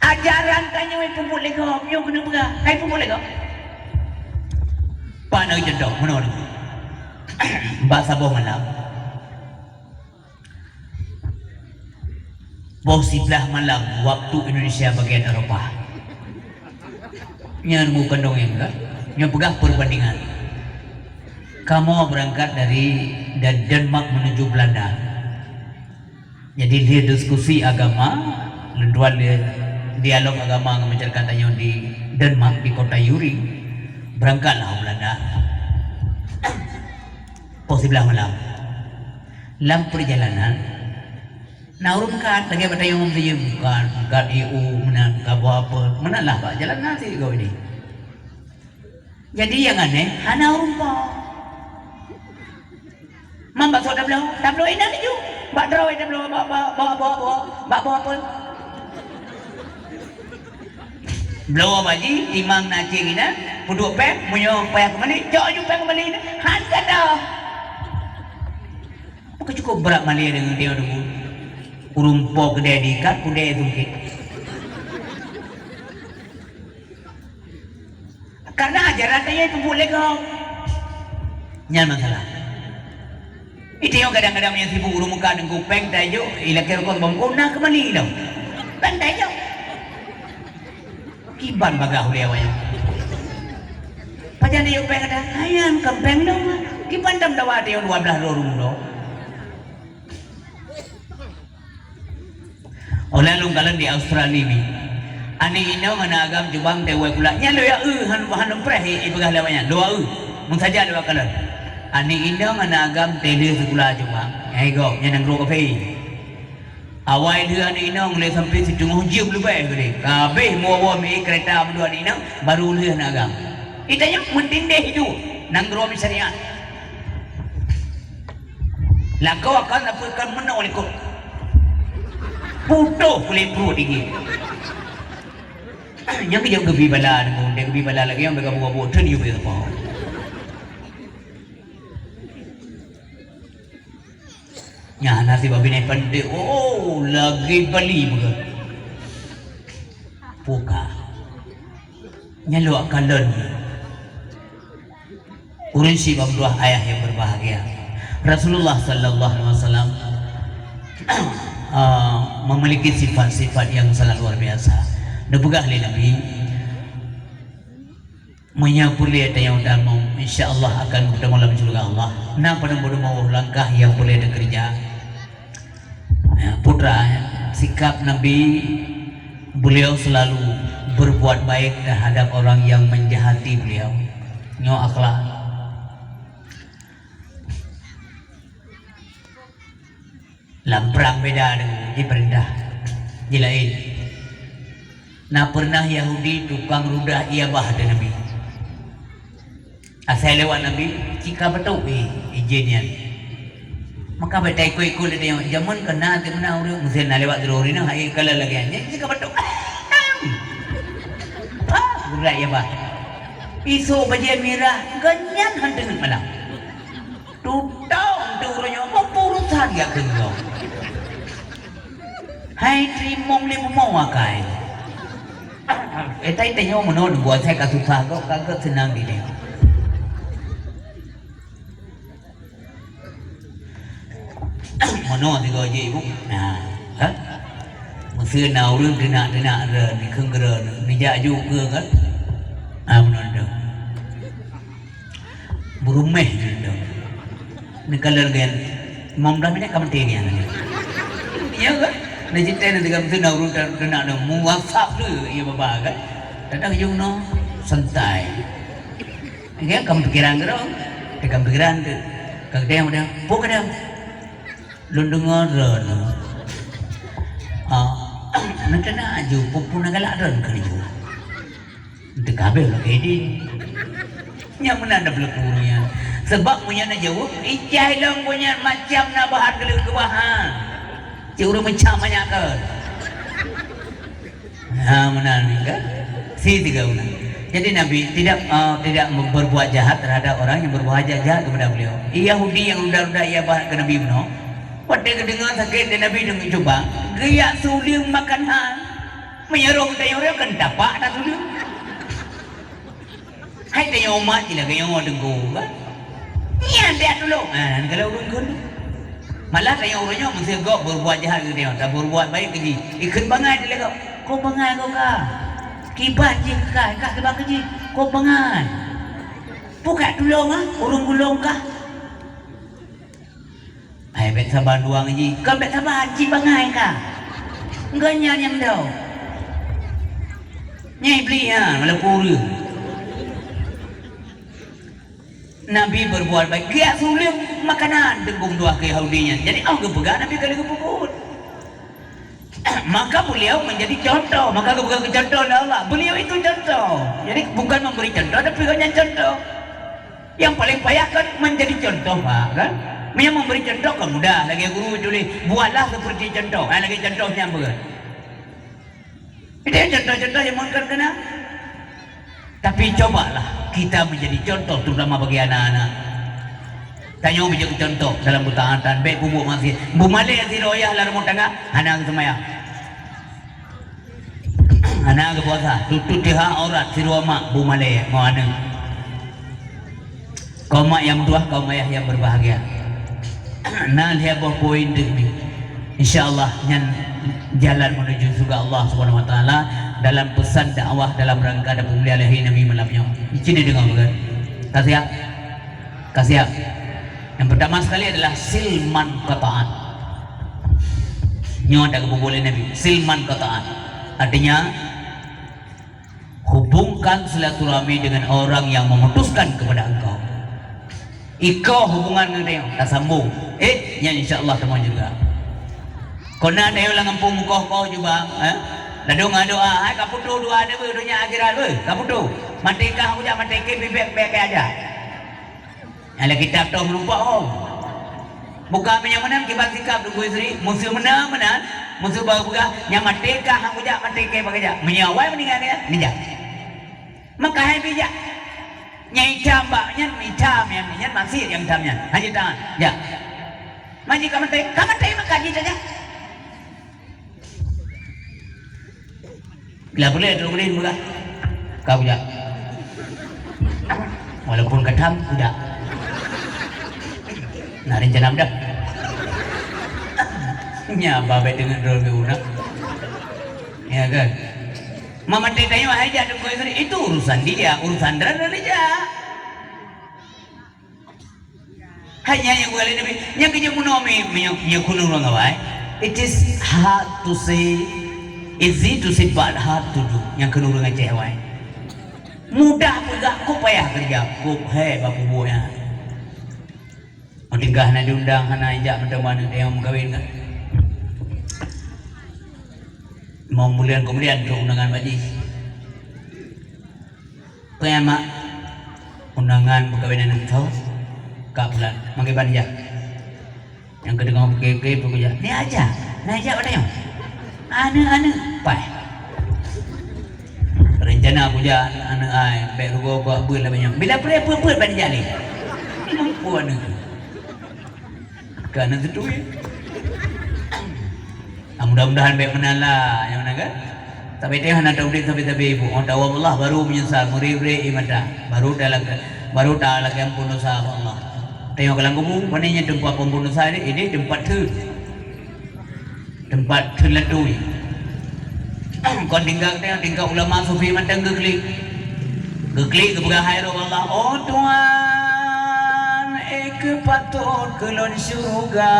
Ajaran tanyoe ipeubuet lé gob, nyoe keuneuk peugah, ka ipeubuet lé gob. Pane cuntoh, meunoe. Bak saboh malam. Poh siblaih malam waktu Indonesia bagian Eropa. Nyan bukan dongeng kan? Nyoe peugah perbandingan. Kamoe berangkat dari, dari Denmark menuju Belanda. Jadi lheueh diskusi agama, lheueh dialog agama ngon masyarakat tanyoe di Denmark, di kota Uri, berangkatlah u Belanda. Poh siblaih malam. Lam perjalanan, na ureueng kat lagèe bak tanyoe meuseujid, kat, kat I O meunan, ka buah apa, meunan lah bak jalan na sit gob nyan. Jadi nyang aneh, hana ureueng po. Man bak soe tabloe, tabloe inan laju. Bak droe tabloe, bak, bak, bak, bak, bak, bak, bak, bak. Bloe bak jih, timang na céng inan, peuduek péng, meunyoe payah keumbali, cok laju péng keumbali inan. Han gata. Bukan cukup brat malèe deungon dia deungon ureueng po keudè diikat, keudè sungkét. Karena ajaran tanyoe ipeubuet lé gob. Nyan masalah. Itu nyang kadang-kadang meunyoe sibuk ureueng muka deungon péng tajok, ilakèe rukon bongkong na keumbali lom. Kan tajok. Kiban bagah ulèe awaknyan. Pajan tajok péng ada, ayan kan péng lom. Kiban tam dawa tajok dua blah droe ureueng dong. Óh lheueh lôn kalon di Australia mi. Aneuk inong hana agam cubang teuwai kulak. Nyan lôn ya eu han, han lôn preh, eh, peugah lé awaknyan. Lôn ya eu. Meusaja lôn kalon. Aneuk inong hana agam teuh lheueh sikula cubang. Hai gob, nyan nanggroe kafé. Awai lheueh aneuk inong lé sampai siteungoh jeuem leubeh tadi. Ka habéh muwoe-woe mi keureta meudua aneuk inong, baru lheueh hana agam. Ita nyoe meutindéh hidup nanggroe mi syariat. Lakoe akan tapeugah meunoe likot. Putôh kulét pruet igik. Nyang geujok geubi bala deungon, geubi bala lagèe nyang gabuk-gabuk teun yue beu po. Nyan nasib abinai pandai, oh, lagèe bali meuga. Puka. Nyan lôn kalon. Ureueng syiek bak dua ayah yang berbahagia. Rasulullah sallallahu alaihi wasallam, ah, memiliki sifat-sifat yang sangat luar biasa. Neupeugah lé Nabi, meunyoe peureulèe tanyoe tamong, insya Allah akan bertemu dalam syurga Allah. Na padum-padum langkah yang boleh dikeureuja. Ya, putra, ya, sikap Nabi, beliau selalu berbuat baik terhadap orang yang menjahati beliau. Nyoe akhlak. Lam prang beda deungon jipeurintah. Jilaén. Na peureunah Yahudi tukang rudah ié bah ateueh Nabi. Asai lewat Nabi, cika beutôi, eh, ijin nyan. Maka bèk taikot-ikot lé tanyoe, jameun keu na teuk meunan ureueng, meusé na lewat droe rineuh, hai kala lagèe nyan, cika beutôi. Ah, urat ya bah. Isok bajèe mirah, geuh nyan han teungeut malam. Tutong tu uroe nyoe, apa urusan ya keu nyoe? Hai teurimong lé bumoe akai. Eh, tai tanyoe meunoe buat saya ka susah, kok ka, ka seunang di dia. Meunoe sigoe jih, Ibu. Nah, ha? Meusé na ureueng teunak-teunak re, dikheun keudroe, neujak ju keue kan? Ah, meunoe tu. Beurumeh tu. Neukalon nyan, limong blaih minèt ka maté nyan. Iya kan? Neuceurita nyan, teuka beutôi na ureueng teunak nyan, meuwasap tu, iya baba kan? Datang ujong nyoe, santai. Iya, kam pikiran keudroe, teuka pikiran tu. Ka geudeh udah, peue keudeh? Lôn deungoe droeneuh. Ah, neuteunak aju, peue-peue na galak droeneuh keu neujaweueb. Teuka habéh lagèe idin. Nyang meunan na peuleuku nyan. Sabab meunyoe neujaweueb, ijai lom gobnyan macam na bahan keuleukeubahan. Cit ureuëng meucam banyak kan? Ha, meunan kan? Si tiga meunan. Jadi Nabi tidak, eh, tidak berbuat jahat terhadap orang yang berbuat jahat, jahat kepada beliau. Yahudi nyang ruda-ruda ia bah keu Nabi bunoe. Watée geudeungoe sakét lé Nabi deungon cuba, geujak suleum makan han. Meunyoe rhom tanyoe kan tapak na suleum. Hai tanyoe umat jih lagée nyoe teungku, kan? Nyan dia tulông. Ha, kalau ureuëng kheun. Malah tanyoe ureuëng nyoe meuseugot berbuat jahat keu tanyoe, tapi berbuat baik keu jih. Ikheun bangai dilée gob. Kok bangai kok ka? Kiban jih kah, kah kiban keu jih. Kok bangai? Pukak tulông ah, ureuëng gulông kah? Hai bék saban dua ngon jih. Kon bék saban, cit bangai ka. Gobnyan nyang dong. Nyai bli ha, walaupun ureuëng. Nabi berbuat baik. Geujak suleum makanan teungku dua keu Yahudi nyan. Jadi, oh, geupeugah Nabi ka lheueh geupeubuet. Maka beliau menjadi contoh. Maka geupeugah contoh lé Allah. Beliau itu contoh. Jadi, bukan memberi contoh, tapi gobnyan contoh. Yang paling payah kan menjadi contoh, Pak, kan? Yang memberi contoh kan mudah, lagée guru tuléh, "Buatlah seperti contoh." Ha, lagée contoh nyang beuet. Itu contoh-contoh yang mungkin kena. Tapi cobalah kita menjadi contoh, terutama bagi anak-anak. Tanyoe bijak contoh dalam ketaatan, bék peubuet maksiat. Beumalée sidroe yah lam rumoh tangga, hana geuseumayang. Hana geupuasa, tutup teuhah aurat sidroe mak beumalée ngon aneuk. Kaum mak nyang meutuah, kaum ayah nyang berbahagia. Na lhée boh poin teuk nyoe. Insya Allah nyan jalan menuju syurga Allah Subhanahu Wa Taala dalam pesan dakwah dalam rangka dan peumulihan lahé Nabi malam nyoe. Cit deungoe bukan? Ka siap? Ka siap? Yang pertama sekali adalah silman qata'an. Nyoe dak geupeugah lé Nabi, silman qata'an. Artinya, hubungkan silaturahmi dengan orang yang memutuskan kepada engkau. Iko hubungan ngon dia, tasambung. Eh, nyan insya Allah teuma juga. Kona dia ulang kampung mukoh-koh juga, eh? Ladong doa, hai ka putu dua ada dunia akhirat, weh, ka putu. Mati kah aku jak mati ke bibek bek aja. Nyang lé kitab toh meureumpok hom. Buka meunyoe meunan kiban sikap Teungku Yusri, meuseu meunan-meunan, meuseu bak peugah, nyang maté kah han kujak, maté kèe bak kajak. Meunyoe awai meuninggai kajak, neujak. Maka hai bijak. Nyang itam bak nyan, itam nyan, nyan maksiet nyang itam nyan. Hana taat, jak. Maji ka maté, ka maté maka jih tajak. Bila boleh tu boleh murah. Kau jak. Walaupun kadang udah. Nah, rencana udah. Nya babet dengan drone ke udah. Ya kan? Mama teh tanya hai jak tu kau itu urusan dia, urusan drone dia. Hai nyan nyang geugalak Nabi, nyang keu jeuet meunoe mi, mi, nyang keuneuk ureueng awai. It is hard to say, easy to say but hard to do. Nyang keuneuk ureueng Aceh awai. Mudah peugah, kok payah keureuja, kok hai bak peubuet nyan. Meuteugah hana diundang, hana ijak meuteumé aneuk tayong meukawen kan. Limong buleuen keumudian trok undangan bak jih. Peue mak undangan peukawen aneuk tho ka bulan, manggé ban jak. Nyang keudeungoe peuke-ke peukuja, "Ni aja, na jak pada nyoe." "Aneuk, aneuk." Paih. Rencana kuja aneuk ai, bèk rugoe keu beuet lagèe nyoe. Bila preh peuet-peuet ban jak lé. Mampu aneuk. Ka na teutui. Ah, mudah-mudahan bèk meunan lah, nyang meunan kan? Tapi teuh hana taudép sabe-sabe ibu. Oh, tahu Allah baru menyesal, meuri-uri ié mata. Baru talakèe, baru talakèe ampôn dosa bak Allah. Tengok lam kubu, pane nyan teumpat ampôn dosa, ini, ini teumpat thon. Teumpat thon latui. Kon tinggai tengok, tinggai ulama sufi mantong geuklik. Geuklik geupeugah hai roh Allah, "Oh Tuhan, ék keu patot keu lôn syeuruga.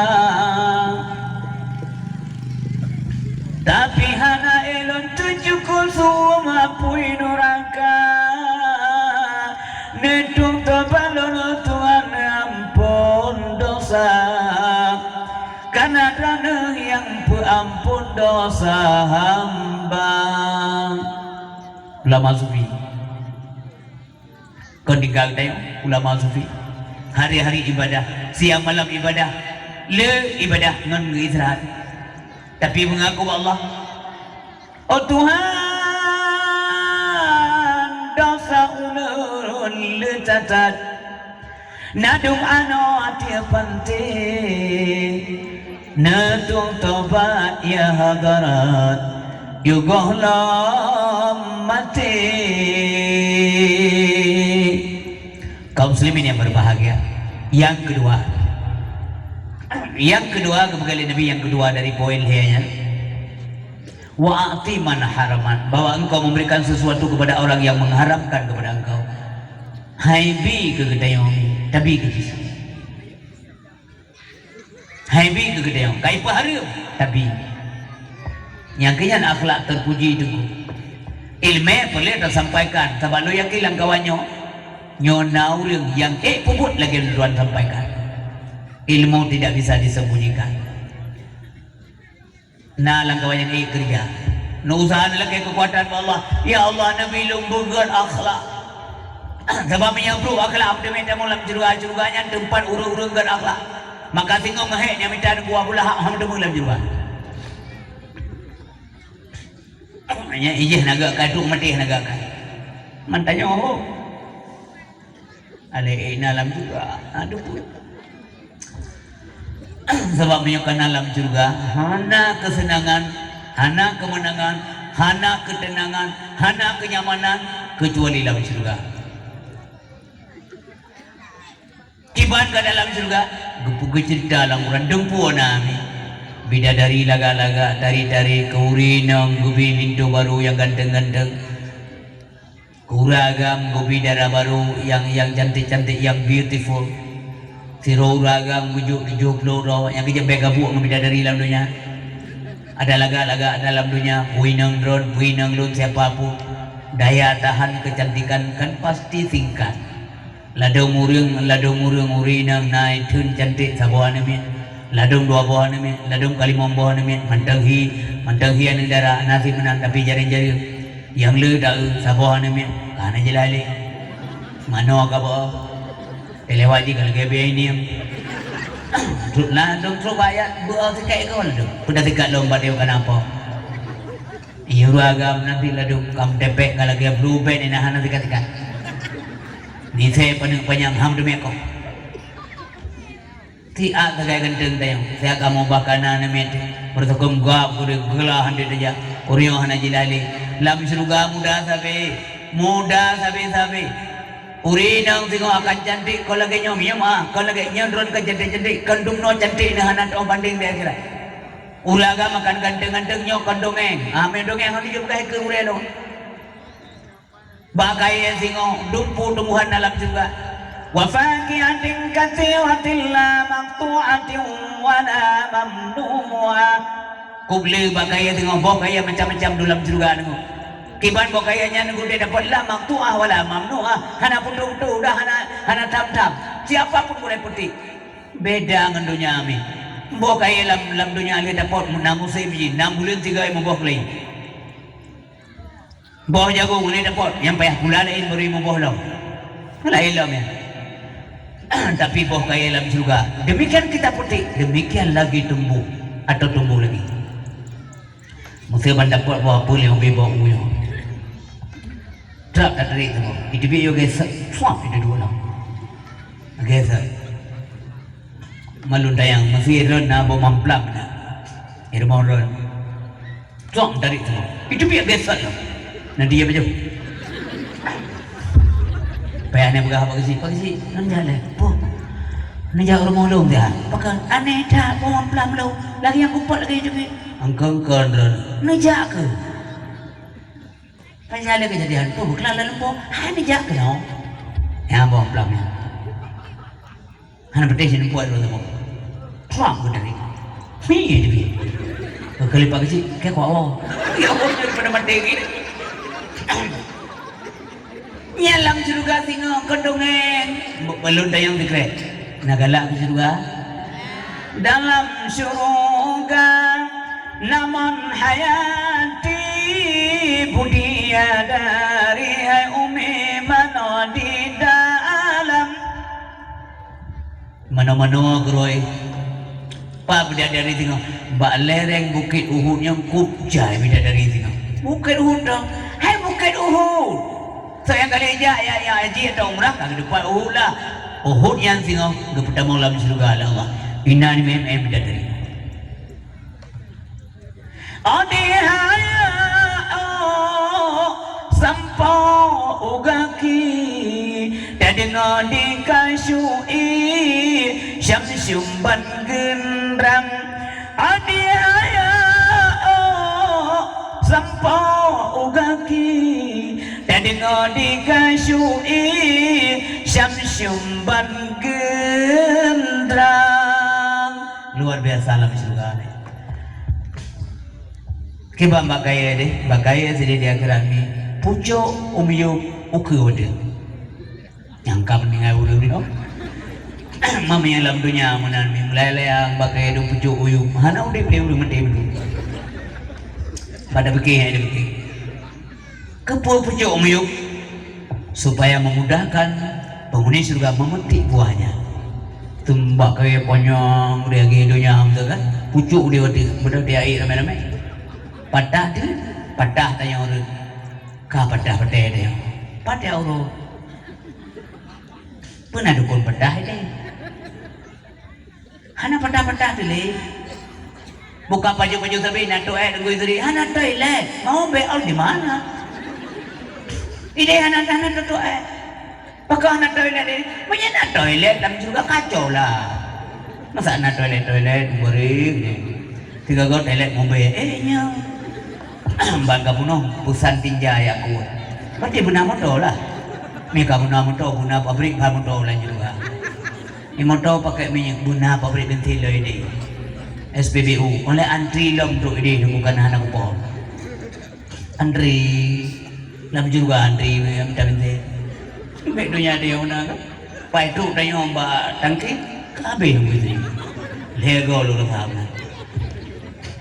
Tapi hana ék lôn teujuku su'um apui nuraka. Neutôp tobat lôn, oh Tuhan, ampôn dosa. Karena Droeneuh nyang peuampôn dosa hamba." Ulama sufi. Kon tinggai tayong ulama sufi. Hari-hari ibadah, siang malam ibadah, le ibadah ngon geuistirahat. Tapi meungaku bak Allah, "Oh Tuhan, dosa ulôn le that-that. Na dum anoe ateueh panté, neutueng tobat ya hadarat, yôh gohlom maté." Kaum muslimin yang berbahagia, yang kedua, yang kedua, keupeugah lé Nabi, yang kedua dari poin lhèe nyan, "Wa a'ti man haraman," bahwa engkau memberikan sesuatu kepada orang yang mengharamkan kepada engkau. Hai bi keu geutanyoe, tabi keu jih. Hai bi keu geutanyoe, ka ipeuhareuem, tabi. Nyang keu nyan akhlak terpuji teungku. Ileumèe peureulèe tasampaikan, sabab lôn yakin lam kawan nyoe, nyoe na ureueng nyang ék peubuet lagèe lôn sampaikan. Ilmu tidak bisa disembunyikan. Na lam kawan nyang ék keureuja. Neuusaha neulakèe keukuatan bak Allah. Ya Allah, neubi lôn beugèt akhlak. Sabab meunyoe brôk akhlak, hana teumé tamong lam syeuruga. Syeuruga nyan teumpat ureueng-ureueng gèt akhlak. Maka singoh meuhèk nyang mita neubuah, hana teumé lam syeuruga. Maknanya, ijih na gèt akai, trôk maté na gèt akai. Man tanyoe ho. Alèh ék na lam syeuruga. Aduh. Sabab meunyoe ka na lam syeuruga, hana keuseunangan, hana keumeunangan, hana keuteunangan, hana keunyamanan, keucuali lam syeuruga. Kiban ka dalam syeuruga, geupeugeue ceurita lam Quran, dum peue na mi. Bidadari lagak-lagak, tari-tari, keu ureueng inong geubi linto barô nyang ganteng-ganteng. Keu ureueng agam geubi dara barô nyang, nyang cantik-cantik, nyang beautiful. Sidroe ureueng agam geujok tujoh ploh droe nyang geujak bèk gabuek ngon bidadari lam donya. Ada lagak-lagak dalam donya, peue inong droen, peue inong lôn, siapa pun. Daya tahan kecantikan kan pasti singkat. Ladôm ureueng, ladôm ureueng, ureueng inong na theun cantik saboh aneuk miet, ladôm dua boh aneuk miet, ladôm ka limong boh aneuk miet, mantong hi, mantong hi aneuk dara, na sit meunan tapi jareueng-jareueng. Nyang le taeu saboh aneuk miet, ka hana jeulaih lé. Manoe ka beuo. Teuliwat jih ka lagèe biaya ineum. Trok na dong trok bak ayat beuo sikat ikoe ladôm. Peue tasikat lom bak deuh ka na po. Iyue agam nanti ladôm kam tepek ka lagèe blue band ina hana sikat-sikat. Nisé paneuk panyang ham teumé koh. Siat sagai ganteng tayong, siat kamoe bah kana aneuk miet, beureutokom gab geude geula hana tajak, ureueng hana jilalé. Lam syeuruga muda sabe, muda sabe-sabe. Ureueng inong singoh akan cantik, kon lagèe nyoe miyueb ah, kon lagèe nyoe droen kan cantik-cantik, kon dum noe cantik neuh hana teuoh bandeng di akhirat. Ureueng agam akan ganteng-ganteng nyoe kon dongeng. Ah, meunan dongeng hana jeuet peugah keu ureueng lôn. Bak kayèe singoh, dum peue tumbuhan dalam syeuruga. Wa fakihatin katsiratin la maqtu'atin wa la mamnu'ah. Kub le bak kayèe singoh, boh kayèe macam-macam dalam syeuruga nyoe. Kiban boh kayèe nyan geude dapot la maqtu'ah wa la mamnu'ah. Hana putôh-putôh, udah hana, hana tham-tham. Siapa pun boleh petik. Beda ngon donya mi. Boh kayèe lam, lam donya lé dapot na musém jih, na buleuen sigoe muboh keulai. Boh jagong lé dapot, nyang payah pula laén bari muboh lom. Laén lom nyan. Tapi boh kayèe lam syeuruga, demikian kita petik, demikian lagi tumbuh atau tumbuh lagi. Meusé ban dapot boh apui lé ubé boh uyoe. Trap tatarek saboh. Iteubiet yo gesek, suap itu dua lom. Gesek. Malum dayang, meusé ron na boh mamplam na. Irmon ron. Cok tarik tu. Itu biar biasa lah. Nanti dia baca. Payah ni peugah Pak Geuchik, "Pak Geuchik, nan jak leh." "Boh. Neujak ureueng ulôn dah." "Pakon?" "Aneh that, boh mamplam lôn. Lagi nyang kupot lagi itu." "Angkon-kon ron." "Neujak keu?" "Payah leh kejadian tu, keulalan boh. Hai neujak keu nyoe." Nyang boh mamplam nyan. Hana patéh sineuk buet lôn teuma. Puang keu dari. Hi, dia. Keu kali Pak Geuchik, kayak kuat, oh. Ya Allah, daripada maté gini. Nyan lam syeuruga singoh kon dongeng. Belum tayang sikrek. Na galak keu syeuruga. Dalam syeuruga, namun hayati bidadari hai umi manoe di dalam. Manoe-manoe keurôi. Pat bidadari singoh? Bak lereng Bukét Uhud nyang kôb jai bidadari singoh. Bukét Uhud dong. Hai Bukét Uhud! Soe nyang ka lheueh jak, ya, ya, haji atau umrah, ka geudupat Uhud lah. Uhud nyan singoh geupeutamong lam syeuruga lé Allah. Inan meu'en bidadari. Adak hai ôk sampoe u gaki, tadeungoe di kasyu ie syamsyum ban geundrang. Adak hai ôk sampoe u gaki, tadeungoe di kasyu ie syamsyum ban geundrang. Luar biasa lam syeuruga nyoe. Kiban bak kayèe deh, bak kayèe sideh di akhirat mi, pucôk u miyueb ukeue watèe. Nyang ka meuninggai ureueng nyoe. Meunyoe lam donya meunan mi, meulai-layang bak kayèe dong pucôk u miyueb, hana udép lé ureueng maté beudôh. Pada pike, hai pike. Keupeue pucôk u miyueb? Supaya memudahkan penghuni syeuruga memetik buahnya. Teumbak kayèe panyang di lagèe donya, beutôi kan? Pucôk di watèe, beudôh di aèk ramè-ramè. Patah tu, patah tanyoe ureueng. Ka patah patéh tanyoe. Patah ureueng. Peue na dukon patah itu? Hana patah-patah tu lé. Buka pajoh-pajoh sabe na toilet Teungku Yusri. Hana toilet. Mau beol di mana? Idéh hana, hana toilet. Pakon hana toilet idéh? Meunyo na toilet lam syeuruga kacau lah. Masa na toilet-toilet goreng ni. Tiga go toilet mobil. Eh, nyo. Ban ka bunoe, peusan tinja ya kuat. Berarti beuna moto lah. Mika beuna moto, beuna pabrik ban moto lah juga. Di moto pakai minyeuk, beuna pabrik bensin lom idéh. S P B U, oleh antri lom trok idéh, bukan hana kupon. Antri, lam syeuruga antri, minta bensin. Bèk donya dia beuna kan? Pai trok tanyoe bak tangki, ka habéh bensin. Lhèe go lôn rasa beuna.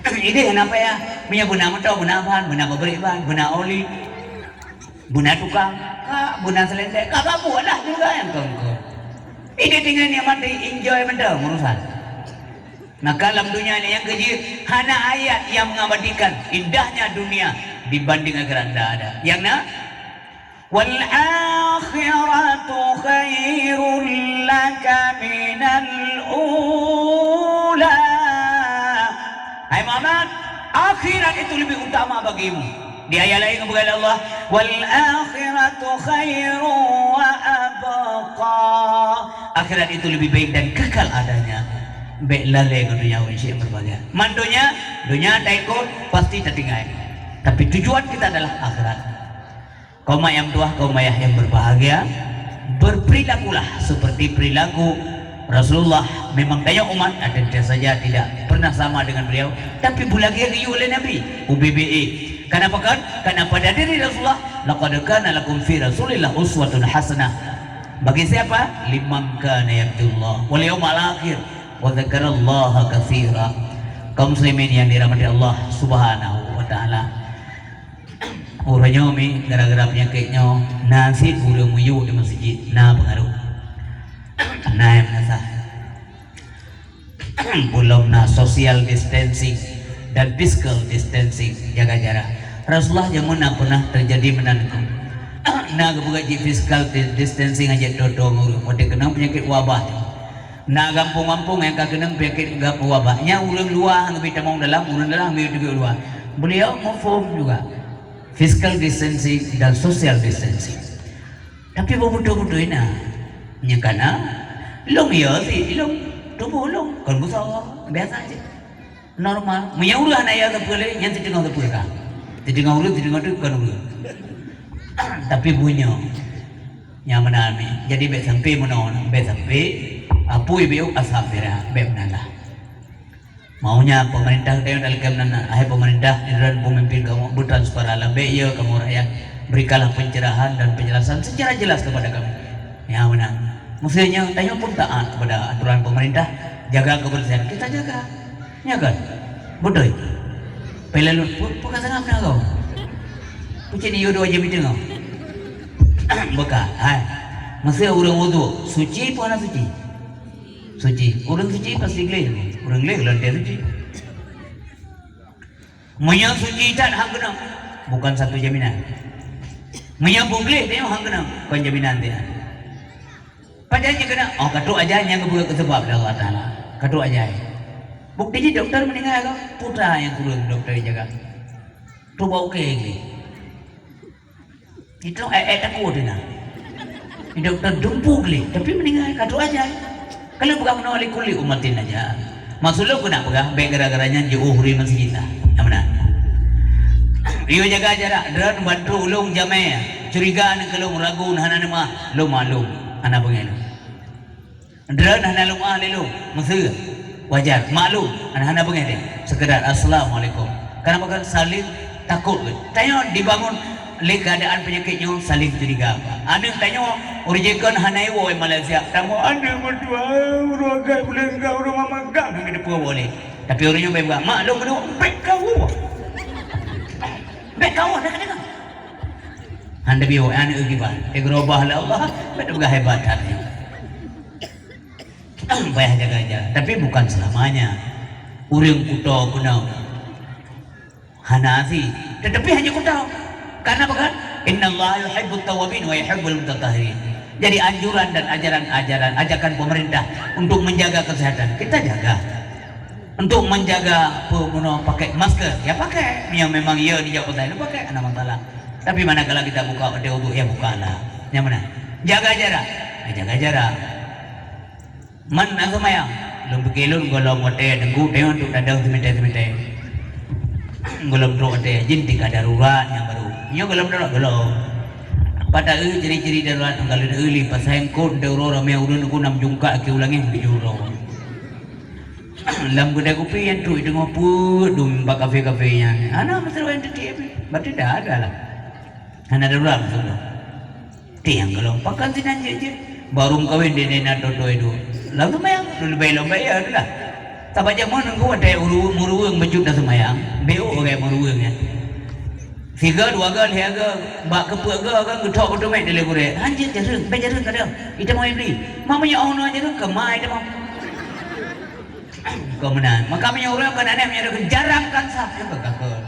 Idéh hana payah, meunyo beuna moto, beuna ban, beuna pabrik ban, beuna oli. Beuna tukang, ka beuna selendek, ka babu lah juga nyang kongkong. Idéh tinggai nikmati, enjoy mantong urusan. Maka lam dunia ni nyang keujeuet hana ayat yang mengabadikan indahnya dunia dibanding akhirat, ndak ada. Nyang na, "Wal akhiratu khairul laka minal ula." Hai Muhammad, akhirat itu lebih utama bagimu. Di ayat laén geupeugah lé Allah, "Wal akhiratu khairu wa abqa." Akhirat itu lebih baik dan kekal adanya. Bèk lalè ngon dunia, ureueng syik yang berbahagia. Man dunia, dunia taikot, pasti tatinggai. Tapi tujuan kita adalah akhirat. Kaum mak nyang tuah, kaum ayah yang berbahagia, berperilakulah seperti perilaku Rasulullah. Memang tanyoe umat, ada saja tidak pernah sama dengan beliau, tapi beulagèe geuyue lé Nabi, U B B E. Kenapa kan? Karena pada diri Rasulullah, "Laqad kana lakum fi Rasulillah uswatun hasanah." Bagi siapa? "Liman kana yarjullah wal yaumal akhir wa dzakarallaha katsira." Kaum muslimin yang dirahmati Allah Subhanahu wa taala. Uroe nyoe mi, gara-gara peunyakét nyoe, na cit ureueng meuyue di meuseujid, na peungaruh. Na nyang meunasah. Belum na social distancing dan physical distancing, jaga jarak. Rasulullah jameun na pernah terjadi meunan keuh. Na geupeugah jih physical di-, distancing aja, toe-toe ngon ureueng, watèe keunong peunyakét wabah. Na gampông-gampông nyang ka keunong peunyakét wabah. Nyan ureueng luwa han geubri tamong dalam, ureueng dalam han geubri tamong luwa. Beliau meuphom juga physical distancing dan social distancing. Tapi beubeutôi-beutôi na. Nyan ka na, lôn ya cit, lôn tuboh lôn kon beusoe, biasa cit. Normal. Meunyo ureueng hana ya sapeue lé, nyan siteungoh sapeue ka. Siteungoh ureueng, siteungoh teuk kon ureueng. Tapi bunoe. Nyang meunan mi. Jadi bèk sampai meunoe, bèk sampai apui biuk asam pira, bèk meunan lah. Maunya pemerintah geutanyoe dalam keadaan, hai pemerintah, dan pemimpin kamoe, bertransparanlah, bèk ya kamoe rakyat, berikanlah pencerahan dan penjelasan secara jelas kepada kami. Nyang meunan. Mestinya tanyoe pun taat kepada aturan pemerintah, jaga kebersihan, kita jaga. Nya kan? Beutôi. Pelalu pu-, peukasangam na kau. Kucing ni yodo aja bitung kau. Beuka, hai. Masa ureueng wudu, suci pun hana suci? Suci. Ureueng suci pasti gleh. Ureuëng lé lôn teuh suci. Meunyoe suci that han keunong, bukan satu jaminan. Meunyoe bungléh teuh han keunong, kon jaminan teuh. Pajan nyang keunong, oh, ka trok ajai nyang geupeugah keu sabab lé Allah Taala. Ka trok ajai. Bukti jih dokto meuninggai ka, peue teuma nyang kureueng dokto jaga. Trok bak ukée gleh. Itu eh, eh takut dia. Dokto dumpu gleh, tapi meuninggai ka trok ajai. Kalau bukan meunoe li kulli ummatin aja. Maksud lôn keuneuk peugah, bék gara-gara nyan jiôh ureuëng meuseujid lah. Nyang meunan. Yue jaga jarak, droen ban trok ulôn jamé. Curiga aneuk keu lôn ragu hana neumah, lôn maklum, hana beungéh lôn. Droen hana lôn ah lé lôn, meuseu. Wajar, maklum, hana, hana beungéh deh. Sekedar, "Assalamualaikum." Kenapa kan saling takut kan? Tanyoe dibangun lé keadaan penyakit nyoe saling curiga. Aneuk tanyoe, ureuëng jikon hana iwoe Malaysia. Tanyoe aneuk meutuah, ureuëng agam, ureuëng agam, ureuëng mama agam, ngon geudeue puwoe boleh. Tapi ureuëng nyoe beubuat, "Mak, lôn keunoe, bék kawoe." Bék kawoe, dah kedengar. Hana biôh, aneuk kiban. Digeurubah lé Allah, bék peugah hebat that nyoe. Payah jaga-jaga, tapi bukan selamanya. Ureuëng kuto keunoe hana asie, tetapi hanya kuto. Karena apa kan? "Innallaha yuhibbut tawwabin wa yuhibbul mutatahhirin." Jadi anjuran dan ajaran-ajaran, ajakan pemerintah untuk menjaga kesehatan, kita jaga. Untuk menjaga pe-, meunoe pakai masker, ya pakai. Yang memang ya dijawab pasal itu pakai, hana masalah. Tapi manakala kita buka watée uduk, ya bukalah. Nyang mana? Jaga jarak. Ya, jaga jarak. Man na seumayang, lôn pike lôn gohlom watée teungku teuh untuk tadong seumeter-seumeter. Gohlom trok watée jin tika darurat nyang baru. Nyoe gohlom darurat gohlom. Pada eu ciri-ciri darurat nyang kali eu li pasai engkot teuh uroe ramé ureuëng teungku nam jungkak keu ulangeh tujoh uroe. Lam keudai kupi nyang trok deungoe peuet dum bak kafe-kafe nyan. Hana meuseurah nyang teuti pih. Berarti dah ada lah. Hana darurat maksud lôn. Tiang golom pakan sinan jeuet-jeuet. Baru meukawen di nena dodoi dua. Lam seumayang, leubeh lom bayar tu lah. Saban jameun engkau ada uru-, muruweueng bacut dah seumayang. Beu orang muruweueng ya. Siga, dua ga, lhée ga, bak keupeuet ga, kan geuthok beutumet dilée gurée. Hanjeuet jareueng, bèk jareueng kadang. Ita mau ibli. Mak meunyoe oh noe jareueng, keumai ita mau. Kau meunan. Maka meunyoe ureueng kon aneuk meunyoe jarang kan sah, nyoe ka gagal.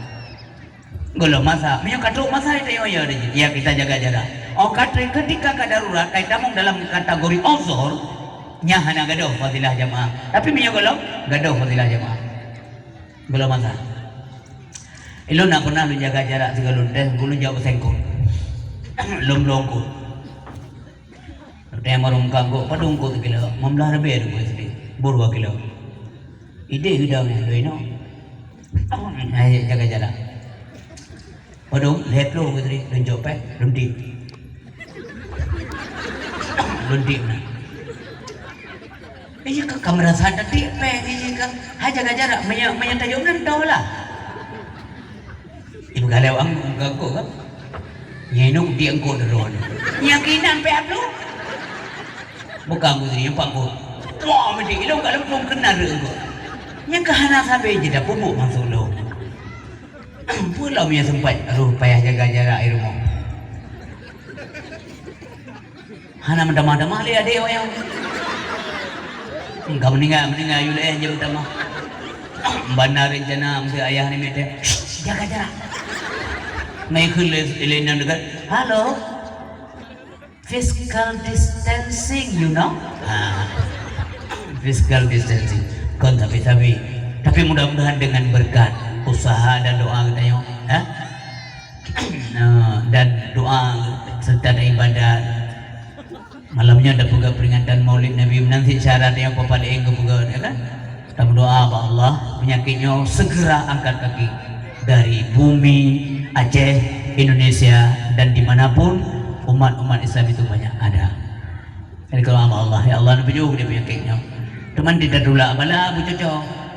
Gohlom masa, meunyoe ka trok masa ita nyoe ya, ya kita jaga jarak. Oh ka trok ketika ka darurat, kai tamong dalam kategori uzur, nyan hana gadôh fadilah jamaah. Tapi meunyoe gohlom, gadôh fadilah jamaah. Gohlom masa. Ilôn na pernah lôn jaga jarak sigoe lôn tes, ulôn jaweueb sengkot. Lôn bloe eungkôt. Lôn tanyong barô muka eungkôt, padum eungkôt sikilo, lima belas lebih ada bukan sedih. Boh dua kilo. Idéh udang nyan, lôn inoe. Hai, jaga jarak. Padum, lhèe ploh bukan sedih, lôn cok péng, lôn tiep. Lôn tiep na. Iya ka, ka meurasa teutik péng, iya ka. Hai jaga jarak, meunyoe, meunyoe tajok nan toh lah. Ibu galak ang, ang gangkok kan? Nyai nuk di engkok deron. Nyang kinan pih ablu. Bukan aku tadi, empat engkok. Wah, mesti ilong kat lempung kena re engkok. Nyang ke hana sabe je dah pupuk masuk lom. Pula punya sempat, aduh, payah jaga jarak di rumah. Hana meutamah-tamah lé adék awak nyoe. Ka meuninggai, meuninggai, yue lé jeuet meutamah. Banda rencana, meusé ayah ni meuté. Jaga jarak. Mai kheun lé, lé nan dekat. Halo. Physical distancing, you know? Ha. Physical distancing. Kon sabe-sabe. Tapi mudah-mudahan dengan berkat usaha dan doa kita nyoe, ha? Nah, dan doa serta ada ibadat. Malam nyoe ada peugah peringatan Maulid Nabi, meunan cit syarat nyang peupaléng geupeugah, ya kan? Tameudoa bak Allah, penyakit nyoe segera angkat kaki dari bumi Aceh, Indonesia, dan dimanapun umat-umat Islam itu banyak ada. Jadi kalau bak Allah, ya Allah, neupeujoh dia penyakit nyoe. Teuma di tatulak bala beucocok.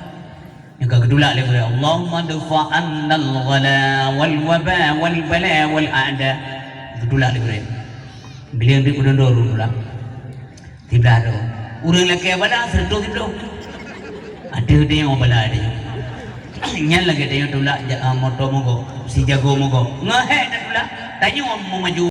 Nyang ka geutulak lé gurée, "Allahumma dfa annal ghala wal waba wal bala wal a'da." Geutulak lé gurée. Bileng di udon-udon tulak. Siblah tu. Ureueng lakée bala seratus siploh. Ada dia yang bala dia. Nyan lagée dia tulak ja-, ah, moto mogok, si jago mogok. Ngehek dah tulak. Tanyoe mau maju.